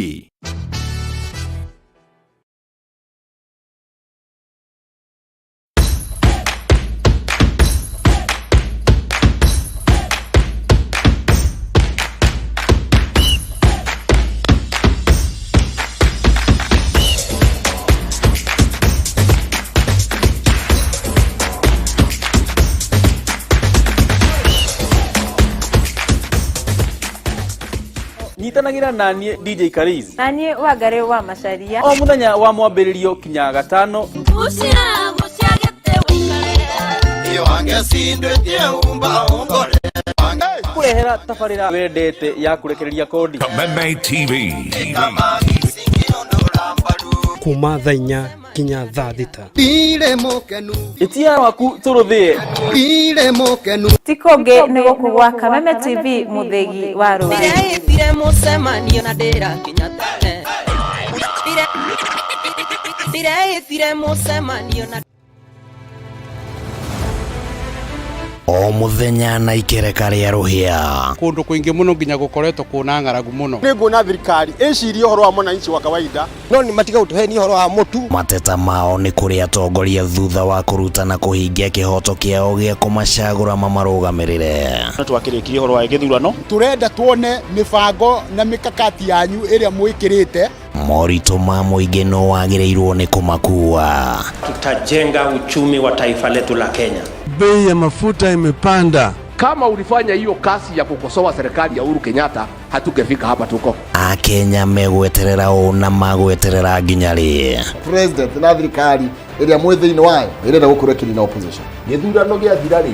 Nyitanagĩra na niĩ DJ Kariz na niĩ Wangarĩ wa Macaria o mũthenya wa mwambĩrĩrio kinya gatano. Kũrehera tabarĩra wendete ya kũrekereria kodi. Kameme TV. Kuma thaa 4 nginya thaa 6. Ĩtia waku tũrũthĩe. Ti kũngĩ nĩ gũkũ gwa Kameme TV, mũthĩgi wa rũrĩrĩ. Ndĩreĩtire mũcemanio na ndĩrakinya tene. Ndĩreĩtire mũcemanio na O muthenya na ikereka rĩa rũhĩa. Kũndũ kũingĩ mũno nginya gũkoretwo kũna ng'aragu mũno. Nĩ nguona thirikari ĩcirie ũhoro wa mwananchi wa kawaida, no nĩ matiga gũtũhenia ũhoro wa mũtu. Mateta mao nĩ kũrĩ atongoria thutha wa kũruta na kũhingia kĩhoto kĩao gĩa kũmacagũra mamarũgamĩrĩre. Twakĩrĩkirie ũhoro wa gĩthurano. Tũrenda tuone mĩbango na mĩkakati yanyu ĩrĩa mwĩkĩrĩte. Moritũ ma mũingĩ no wagĩrĩirwo nĩ kũmakua. Tutajenga uchumi wa taifa letu la Kenya. Bei ya mafuta imepanda. Kama ulifanya hiyo kazi ya kukosoa serikali ya Uhuru Kenyatta, hatungefika hapa tuko. Akenya megweterera ũ na magweterera nginya rĩ? President na thirikari ĩrĩa mwĩ thĩinĩ wayo ĩrenda gũkorwo ĩkĩnina opposition. Gĩthurano gĩathira rĩ,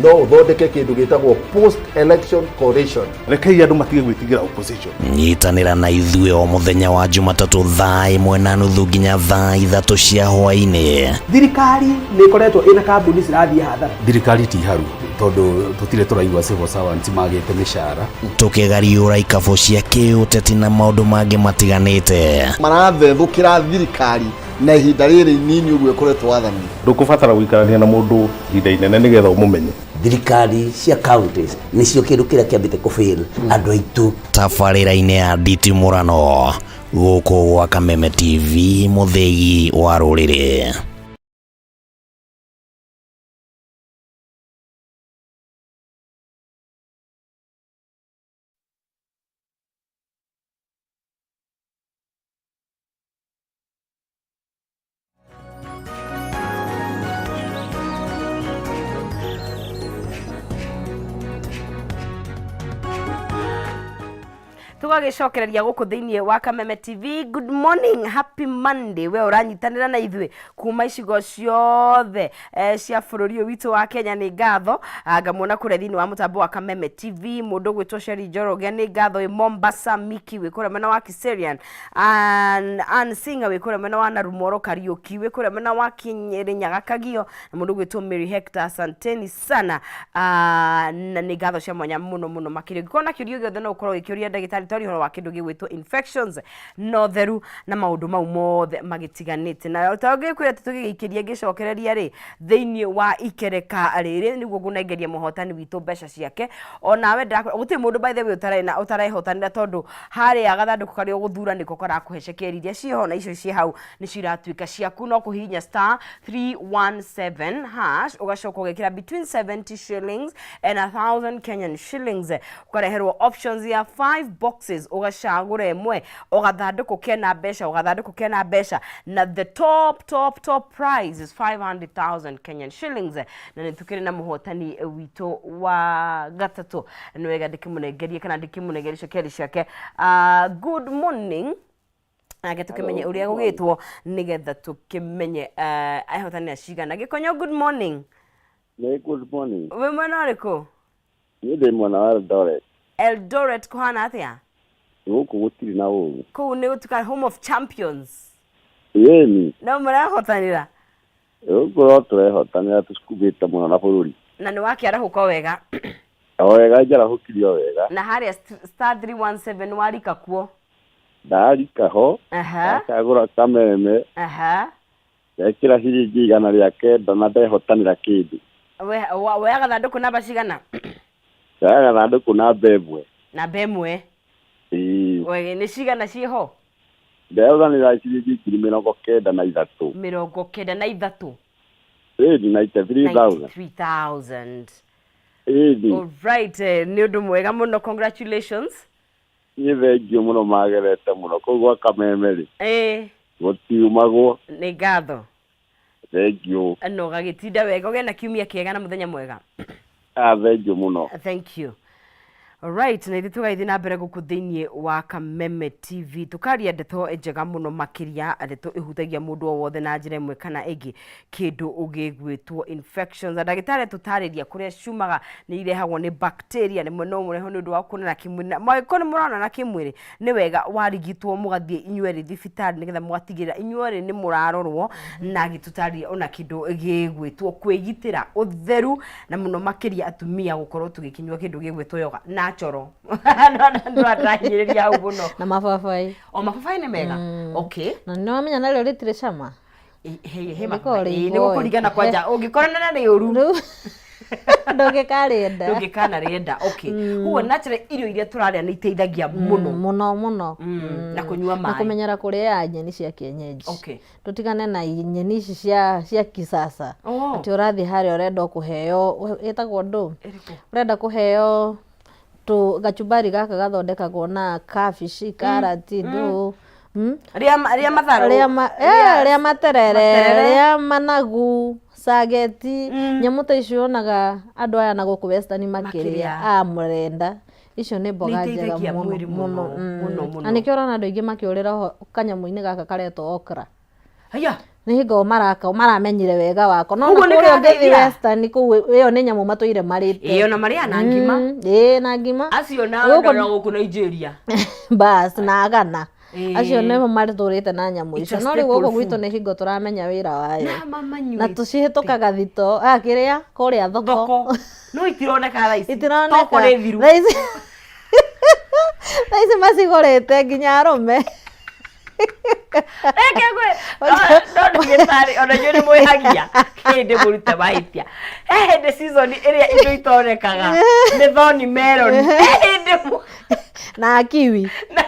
no ũthondeke kĩndũ gĩtagwo post election coalition. Rekei andũ matige gwĩtigĩra opposition. Nyitanĩra na ithuĩ o mũthenya wa Jumatatũ thaa 1:30 nginya thaa 3 cia hwaĩ-inĩ. Thirikari nĩ ĩkoretwo ĩna kambuni cirathiĩ hathara. Thirikari ti haru tondũ tũtirĩ tũraigua civil servants magĩte mĩcara. Tũkĩgariũra ikabũ cia kĩũteti na maũndũ mangĩ matiganĩte. Marathethũkĩra thirikari na ihinda rĩrĩ inini ũguo ĩkoretwo wathani. Ndũkũbatara gũikarania na mũndũ ihinda inene nĩgetha ũmũmenye. Thirikari cia counties nĩcio kĩndũ kĩrĩa kĩambĩte kũfail andũ aitũ. Tabarĩra-inĩ ya nditimũrano gũkũ gwa Kameme TV, mũthĩgi wa rũrĩrĩ. Tũgagĩcokereria gũkũ thĩinĩ wa Kameme TV. Good morning, happy Monday. We ũranyitanĩra na ithuĩ kuma icigo ciothe cia bũrũri ũyũ witũ wa Kenya, nĩ ngatho. Ngamuona kũrĩa thĩinĩ wa mũtambo wa Kameme TV mũndũ ũgwĩtwo Sheri Njoroge, nĩ ngatho. Wĩ Mombasa, Miki wĩ kũrĩa mwena wa Kiserian, Ann Singer wĩ kũrĩa mwena wa Narumoro, Kariuki wĩ kũrĩa mwena wa Kirinyaga Kagio, na mũndũ ũgwĩtwo Mary Hector, asanteni sana. Na nĩ ngatho cia mwanya mũno mũno makĩria. Ũngĩkorwo na kĩũria gĩothe no ũkorwo ũgĩkĩũria ndagĩtarĩ. Tũkaria ũhoro wa kĩndũ gĩgwĩtwo infections na ũtheru na maũndũ mau mothe magĩtiganĩte. Na ta ngĩkwĩra atĩ tũgĩgĩikĩria ngĩcokereria rĩ thĩinĩ wa ikereka rĩrĩ nĩguo ngũnengeria mũhotani witũ mbeca ciake. Onawe ndĩrakwĩra gũtirĩ mũndũ by the way ũtarĩ na ũtarehotanĩra tondũ harĩa gathandũkũ karĩa ũgũthura nĩko karakũhe cekeri iria ciĩho na icio ciĩ hau nĩcio iratuĩka ciaku. No kũhihinya star 317 hash ũgacoka ũgekĩra between 70 shillings and 1000 Kenyan shillings, ũkareherwo options ya 5 boxes, ũgacagũra ĩmwe, o gathandũkũ kena mbeca, o gathandũkũ kena mbeca, na the top top top prize is 500,000 Kenyan shillings. Na nĩ tũkĩrĩ na mũhotani witũ wa gatatũ, nĩ wega ndĩkĩmũnengerie kana ndĩkĩmũnengerie cekeri ciake. Good morning, nake tũkĩmenye ũrĩa gũgĩtwo nĩgetha tũkĩmenye ehotanĩra cigana. Gĩkonyo, good morning. Nĩ good morning. Wĩ mwena ũrĩkũ? Niĩ ndĩ mwena wa Eldoret. Eldoret kũhana atĩa? Gũkũ gũtirĩ na ũru. Kũu nĩ gũtuĩka home of champions. Ĩni. No mũrehotanĩra? Gũkũ no tũrehotanĩra tũcukubĩte mũno na bũrũri. Na nĩ wakĩarahũka wega? O wega, njarahũkire o wega. Na harĩa star 317 warika kuo? Ndarika ho. Ndacagũra kameme. Ndekĩra ciringi 109 na ndehotanĩra kĩndũ. Woya gathandũkũ namba cigana? Ndoya gathandũkũ namba 1. Namba 1. Ĩĩ. Wege, nĩ cigana ciĩho? Ndehotanĩra ciringi 93,000. 93. Ĩni, 93,000. 93,000. Ĩni. Alright, nĩ ũndũ mwega mũno, congratulations. Nĩ thengiũ mũno, magerete mũno kũu gwa kameme rĩ. Gũtiumagwo. Nĩ ngatho. Thengiũ. Na ũgagĩtinda wega, ũgĩe na kiumia kĩega na mũthenya mwega. Ah, thengiũ mũno. Thank you. Alright, na ithuĩ tũgagĩthiĩ na mbere gũkũ thĩinĩ wa Kameme TV tũkaria ndeto njega mũno makĩria, ndeto ĩhutagia mũndũ o wothe na njĩra ĩmwe kana ĩngĩ, kĩndũ gĩgwĩtwo infections. Na ndagĩtarĩ atũtarĩria kũrĩa ciumaga, nĩ irehagwo nĩ bacteria, rĩmwe no mũrehwo nĩ ũndũ wa kuonana kĩmwĩrĩ, na mwangĩkorwo nĩ mũronana kĩmwĩrĩ nĩ wega warigitwo mũgathiĩ inyuerĩ thibitarĩ nĩgetha mũgatigĩrĩra inyuerĩ nĩ mũrarorwo. Na agĩtũtarĩria ona kĩndũ gĩgwĩtwo kwĩgitĩra, ũtheru, na mũno makĩria atumia gũkorwo tũgĩkĩnyua kĩndũ gĩgwĩtwo yoga natural. Ndũrandahinyĩrĩria hau mũno. Na mababaĩ. O mababaĩ nĩ mega. Okay. Na nĩ wamenya narĩo rĩtirĩ cama. He Rĩkoragwo mababaĩ. rĩ Ĩ, nĩ gũkũringana kwanja ũngĩkorana na rĩũru ndũngĩkarĩenda. Ndũngĩkanarĩenda. Okay, koguo natural irio iria tũrarĩa nĩ iteithagia mũno. Mũno mũno. Na kũnyua Na maĩ. kũmenyera kũrĩa nyeni cia kienyeji. Tũtigane na nyeni ici cia kisasa. Atĩ ũrathiĩ harĩa ũrenda kũheo ĩtagwo ndũ, ũrenda kũheo tũ gachumbari gaka gathondekagwo na kabici, karati, ndũ, Rĩa matharũ. Rĩa materere, Materere. Rĩa managu, cageti, nyamũ ta icio wonaga andũ aya na gũkũ western makĩrĩa, Makĩrĩa. A mũrenda. Icio nĩ mboga Nĩ njega iteithagia mũno, mwĩrĩ mũno, mũno, mũno, mũno. Na nĩkĩo ũrona andũ aingĩ makĩũrĩra kanyamũ-inĩ gaka karetwo okra. Haya. Nĩ hingo maraka maramenyire wega wako. No Ũguo na nĩ kũrĩa ũngĩthiĩ karateithia? western kũu ĩyo nĩ nyamũ matũire marĩte. Ĩyo na marĩaga na ngima. Ĩĩ na ngima. Acio na Gũkũ na gũkũ Nigeria. Bas na Ghana. Acio nĩmo matũrĩte na nyamũ It's a icio. No rĩu staple gũkũ gwitũ food. nĩ hingo tũramenya wĩra wayo. Na mamanyuĩte. Na tũcihĩtũkaga thito, kĩrĩa kũrĩa thoko. Thoko. No itironeka thaa ici. Itironeka. Toko nĩ thiru. Thaa ici thaa ici macigũrĩte nginya arũme. Reke ngwĩ no ndagĩtarĩ ona inyuĩ nĩ mwĩhagia hĩndĩ mũrute mahĩtia. He hĩndĩ season ĩrĩa indo itonekaga nĩ thorn melon. He hĩndĩ Na kiwi. Na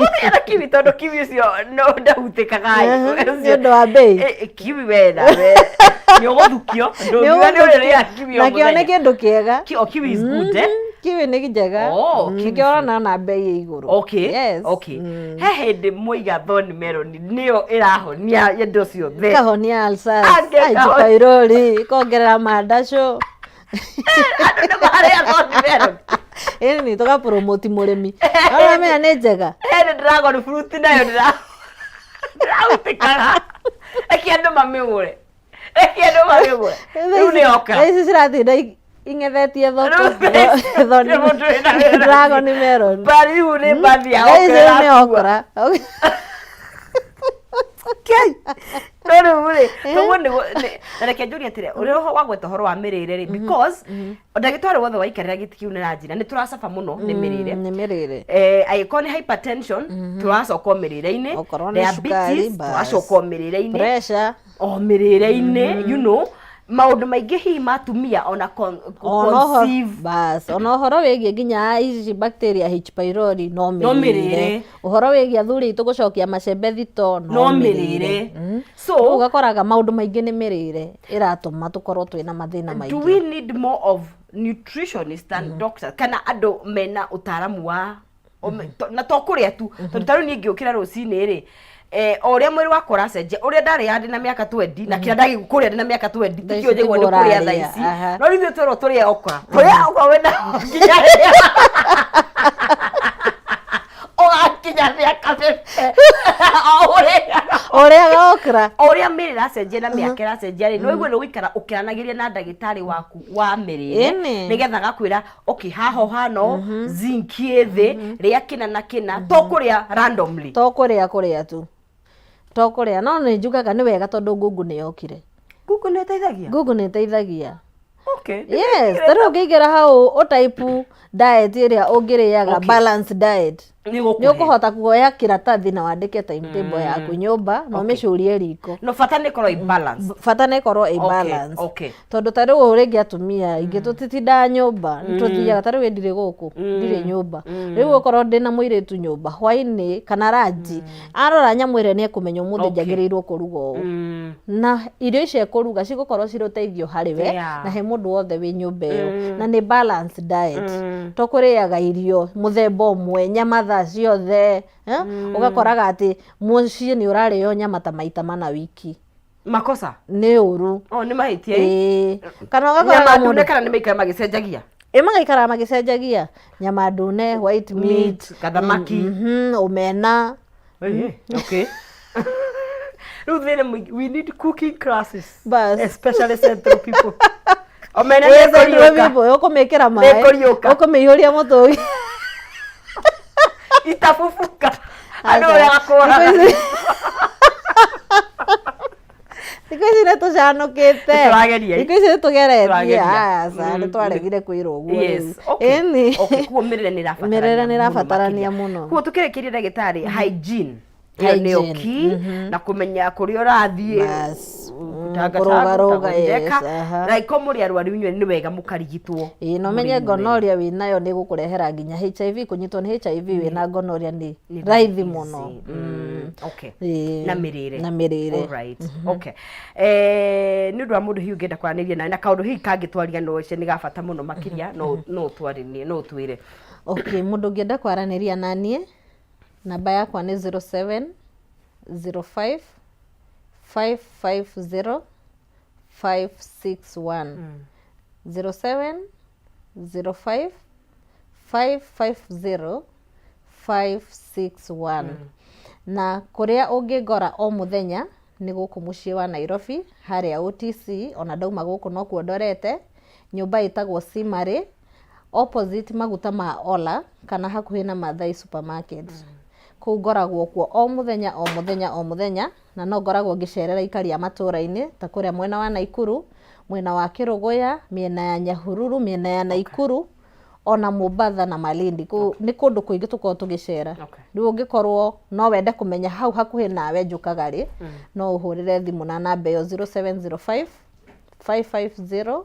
mũthenya na kiwi tondũ kiwi ũcio no ndahutĩkaga. Nĩ ũndũ wa mbei. Kiwi we nawe nĩ ũgũthukio, ndũngiuga nĩ ũrĩrĩa kiwi o Nakĩo nĩ mũthenya. kĩndũ kĩega. Oh, kiwi is good, eh? Kiwi nĩ njega. Oh, kiwi Nĩkĩo ũrona na mbei ĩ igũrũ. Okay. Yes. Okay. He hĩndĩ mwaiga thorn melon nĩyo ĩrahonia indo ciothe. Ĩkahonia ulcers, Angĩ H. Pylori, ĩkongerera mandacũ. Andũ nĩ marĩa thorn melon. Ĩni tũgapromote mũrĩmi. No ũramenya nĩ njega. He dragon fruit nayo ndĩrahutĩkaga. Reke andũ mamĩgũre. Reke andũ mamĩgũre. Rĩu nĩ okra. Thaa ici ciratinda ing'ethetie thoko. Rĩu Thorn- mũndũ wĩna wĩra. Dragon melon. Ba rĩu nĩ mbathi ya Thaa ici okra rĩu nĩ ĩrakua. okra. No rĩu rĩ, koguo na reke njũrie atĩrĩ, ũrĩa wagweta ũhoro wa mĩrĩre rĩ, because ndagĩtarĩ wothe waikarĩra gĩtĩ kĩu nĩranjĩra nĩ tũracaba mũno nĩ mĩrĩre. Nĩ mĩrĩre. Angĩkorwo nĩ hypertension, tũracoka o mĩrĩre-inĩ. Okorwo nĩ cukari, Diabetes, bas. tũracoka o mĩrĩre-inĩ. Pressure. O mĩrĩre-inĩ. Maũndũ maingĩ hihi ma atumia ona Ona ũhoro- conceive. bas, ona ũhoro wĩgiĩ nginya ici bacteria H pylori no No mĩrĩre. mĩrĩre. Ũhoro wĩgiĩ athuri aitũ gũcokia macembe thito no No mĩrĩre. So ũgakoraga maũndũ maingĩ nĩ mĩrĩre ĩratũma tũkorwo twĩna mathĩna Do maingĩ. we need more of nutritionists than doctors, kana andũ mena ũtaaramu wa na to kũrĩa tu? Tondũ ta rĩu niĩ ngĩũkĩra rũcinĩ rĩ, o ũrĩa mwĩrĩ wakwa ũracenjia, ũrĩa ndarĩaga ndĩ na mĩaka 20 na kĩrĩa ndagĩ kũrĩa ndĩ na mĩaka 20 Thaa tikĩo ici njĩguo nĩ tiguo kũrĩa thaa ũrarĩa, ici. No rĩu ithuĩ twerwo tũrĩe okra, tũrĩa okra wĩna nginya rĩrĩa ũgakinya mĩaka 50, o ũrĩaga. Ũrĩaga okra. O ũrĩa mĩrĩ ĩracenjia na mĩaka ĩracenjia rĩ, nĩ waigua nĩ gũikara ũkĩaranagĩria na ndagĩtarĩ waku wa mĩrĩre, nĩgetha agakwĩra, okay, haha ũhana ũũ, zinc ĩ thĩ, rĩa kĩna na kĩna, to kũrĩa randomly. To kũrĩa kũrĩa tu, to kũrĩa. No nĩ njugaga nĩ wega tondũ Google nĩ yokire. Google nĩ ĩteithagia? Google nĩ ĩteithagia. Okay. Yes, ta rĩu ũngĩingĩra hau ũtaipu diet ĩrĩa ũngĩrĩaga, balance diet, nĩ nĩ ũkũhota kuoya kĩratathi na wandĩke timetable yaku nyũmba na ũmĩcurie riko. No bata nĩ ĩkorwo ĩ balance. Bata nĩ ĩkorwo ĩ balance. Tondũ ta rĩu rĩngĩ atumia aingĩ tũtitindaga nyũmba, nĩ tũthiaga. Ta rĩu ndirĩ gũkũ, ndirĩ nyũmba. Rĩu okorwo ndĩna mũirĩtu nyũmba, hwainĩ kana ranji, arora nyamũ ĩrĩa nĩ ekũmenya ũmũthĩ njagĩrĩirwo kũruga ũũ, na irio icio ekũruga cigũkorwo cirĩ ũteithio harĩ we na he mũndũ wothe wĩ nyũmba ĩyo, na nĩ balanced diet, to kũrĩaga irio mũthemba ũmwe, nyama thaa ciothe, eh? Ũgakoraga atĩ mũciĩ nĩ ũrarĩo nyama ta maita mana wiki. Makosa. Nĩ ũru. O nĩ mahĩtia. Ĩĩ, kana ũgakoraga Nyama ndune mũndũ kana nĩ maikara magĩcenjagia? Ĩ, magaikara magĩcenjagia nyama ndune, white meat, meat, kathamaki. Omena. Okay, rĩu thĩna mũingĩ, we need cooking classes. Bas. Especially central people. Omena Ĩ, nĩ central ĩkũriũka. people, ũkũmĩkĩra maĩ, Nĩ ĩkũriũka. Ũkũmĩihũria mũtũngi. Itabubuka andũ Aca. ũrĩa akũraga. Thikũ ici nĩ tũcanũkĩte. Nĩtũrageria. Thikũ ici nĩ tũgeretie. Tũrageria. Aca, nĩ twaregire kwĩrwo ũguo. Yes, Rĩu. okay. Ĩni. Okay, koguo mĩrĩre nĩ ĩrabatarania Mĩrĩre nĩ mũno ĩrabatarania makĩria. mũno. Koguo tũkĩrĩkĩria, ndagĩtarĩ, hygiene ĩyo nĩyo Hygiene, key, na kũmenya kũrĩa ũrathiĩ, Kũrũgarũga, yes, aha. Na iko mũrĩ arwaru inyuĩ, nĩ wega mũkarigitwo. Ĩĩ, na ũmenye gonorrhea wĩ nayo nĩ gũkũrehera nginya HIV. Kũnyitwo nĩ HIV wĩna gonorrhea nĩ raithi mũno. Okay. Ĩĩ. Na mĩrĩre. Na mĩrĩre. Alright. Okay. Nĩ ũndũ wa mũndũ hihi ũngĩenda kwaranĩria nawe na kaũndũ hihi kangĩtwaria no ũcio nĩ ga bata mũno makĩria, no ũtwarĩrie, no ũtwĩre. Okay, mũndũ ũngĩenda kwaranĩria na niĩ, namba yakwa nĩ 07 05 550 561, 07 05 550 561. Na kũrĩa ũngĩngora o mũthenya nĩ gũkũ mũciĩ wa Nairobi, harĩa OTC. Ona ndauma gũkũ nokuo ndorete, nyũmba ĩtagwo Simarĩ, opposite maguta ma Ola, kana hakuhĩ na Mathai Supermarket. Kũu ngoragwo kuo o mũthenya, o mũthenya, o mũthenya. Na no ngoragwo ngĩcerera aikari a matũra-inĩ ta kũrĩa mwena wa Naikuru, mwena wa Kĩrũgũya, mĩena ya Nyahururu, mĩena ya Naikuru, ona Mombatha na Malindi. Kũu nĩ kũndũ kũingĩ tũkoragwo tũgĩcera. Rĩu ũngĩkorwo no wende kũmenya hau hakuhĩ nawe njũkaga rĩ, no ũhũrĩre thimũ na namba ĩyo 0705 550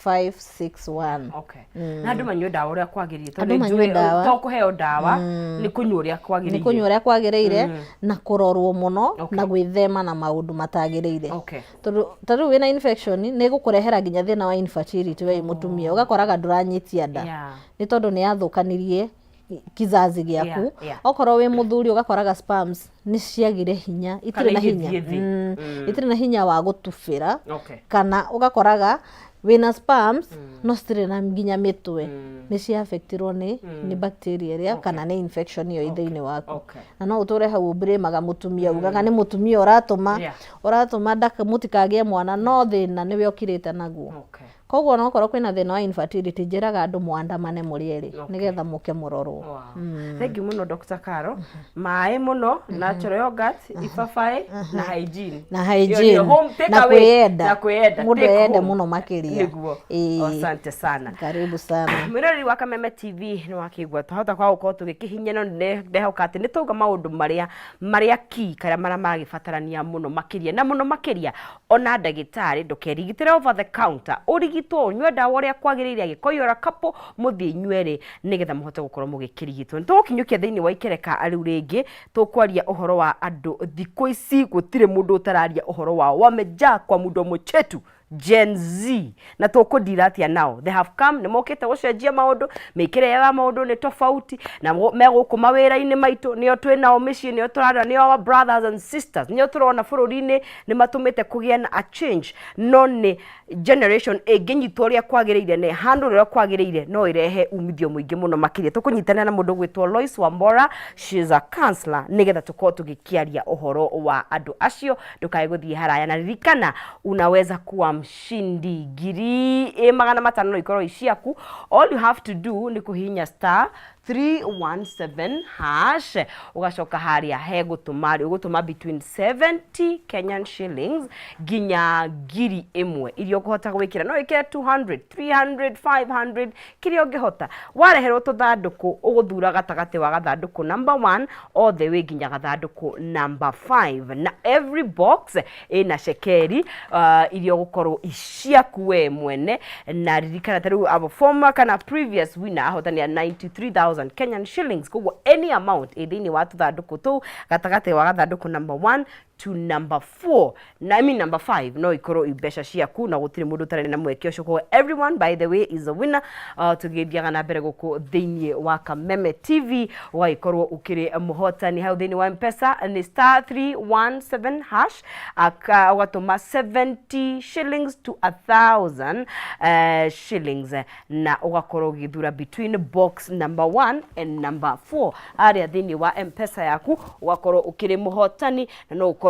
561. Okay. Na andũ manyue ndawa ũrĩa kwagĩrĩire, tondũ Andũ nĩ manyue njũĩ, ndawa. to kũheo ndawa, nĩ kũnyua ũrĩa kwagĩrĩire. Nĩ kũnyua ũrĩa kwagĩrĩire, na kũrorwo mũno, na gwĩthema na maũndũ matagĩrĩire. Tondũ ta rĩu wĩna infection nĩ ĩgũkũrehera nginya thĩna wa infertility we wĩ mũtumia, ũgakoraga ndũranyitia nda. Nĩ tondũ nĩ yathũkanirie kizazi gĩaku. Okorwo wĩ mũthuri, ũgakoraga sperms nĩ ciagire hinya, itirĩ Kana na hinya. igĩthiĩ thĩ. Itirĩ na hinya wa gũtubĩra. Kana ũgakoraga wĩna sperms no citirĩ na nginya mĩtwe, nĩ ciafectirwo nĩ bacteria ĩrĩa kana nĩ infection ĩyo ĩ thĩinĩ waku. Na no ũtũre hau ũbrĩmaga mũtumia, ugaga nĩ mũtumia ũratũma, ũratũma mũtikagĩe mwana, no thĩna nĩwe ũkirĩte naguo. Koguo onokorwo kwĩna thĩna wa infertility, njĩraga andũ mũandamane mũrĩ erĩ nĩgetha mũke mũrorwo. Thank you mũno, Dr. Caro. Maĩ mũno, natural yogurt, ibabaĩ na hygiene. Na Ĩyo hygiene. nĩyo home take Na away. kwĩyenda. Na kwĩyenda. Mũndũ Take eyende home. mũno makĩria. Nĩguo. Ĩĩ. Asante sana. Karibu sana. Mwĩroreri wa Kameme TV, nĩ wakĩigua twahota kwaga gũkorwo tũgĩkĩhinya, no ndehoka atĩ nĩ twauga maũndũ marĩa key karĩa marĩa maragĩbatarania mũno makĩria na mũno makĩria. Ona ndagĩtarĩ, ndũkerigitĩre over the counter, ũrigitwo, ũnyue ndawa ũrĩa kwagĩrĩire. Angĩkorwo you are a couple, mũthiĩ inyuerĩ nĩgetha mũhote gũkorwo mũgĩkĩrigitwo. Nĩ tũgũkinyũkia thĩinĩ wa ikereka rĩu rĩngĩ, tũkwaria ũhoro wa andũ thikũ ici gũtirĩ mũndũ ũtararia ũhoro wao, wamejaa kwa mudomo chetu, Gen Z, na tũkũdira atĩa nao? They have come, nĩ mokĩte gũcenjia maũndũ, mĩkĩre ya maũndũ nĩ tofauti na me gũkũ mawĩra-inĩ maitũ, nĩo twĩ nao mĩciĩ, nĩo tũrarora, nĩo our brothers and sisters, nĩo tũrona bũrũri-inĩ nĩ matũmĩte kũgĩe na a change. No nĩ generation ĩngĩnyitwo ũrĩa kwagĩrĩire na ĩhandwo ũrĩa kwagĩrĩire, no ĩrehe umithio mũingĩ mũno makĩria. Tũkũnyitanĩra na mũndũ ũgwĩtwo Lois Wambora, she is a counselor, nĩgetha tũkorwo tũgĩkĩaria ũhoro wa andũ acio. Ndũkae gũthiĩ haraya, na ririkana unaweza kuwa mshindi. 500,000 no ikorwo i ciaku. All you have to do nĩ kũhihinya *317#, ũgacoka harĩa he gũtũma rĩ, ũgũtũma between 70 Kenyan shillings nginya 1000. Iria ũkũhota gwĩkĩra, no wĩkĩre 200, 300, 500, kĩrĩa ũngĩhota. Wareherwo tũthandũkũ, ũgũthura gatagatĩ wa gathandũkũ number 1 all the way nginya gathandũkũ number 5, na every box ĩna cekeri iria ũgũkorwo ciaku we mwene. Na ririkana ta rĩu our former kana previous winner ahotania 93,000 Kenyan shillings. Koguo any amount ĩ thĩinĩ wa tũthandũkũ tũu, gatagatĩ wa gathandũkũ number 1 to number 4 na, I mean, number 5, no ikorwo i mbeca ciaku, na gũtirĩ mũndũ ũtarĩ na mweke ũcio. Koguo everyone, by the way, is a winner. Tũgĩthiaga na mbere gũkũ thĩinĩ wa Kameme TV, ũgagĩkorwo ũkĩrĩ mũhotani hau thĩinĩ wa Mpesa nĩ *317#, ũgatũma 70 shillings to 1,000 shillings, na ũgakorwo ũgĩthura between box number 1 and number 4 harĩa thĩinĩ wa Mpesa yaku, ũgakorwo ũkĩrĩ mũhotani na no ũkorwo.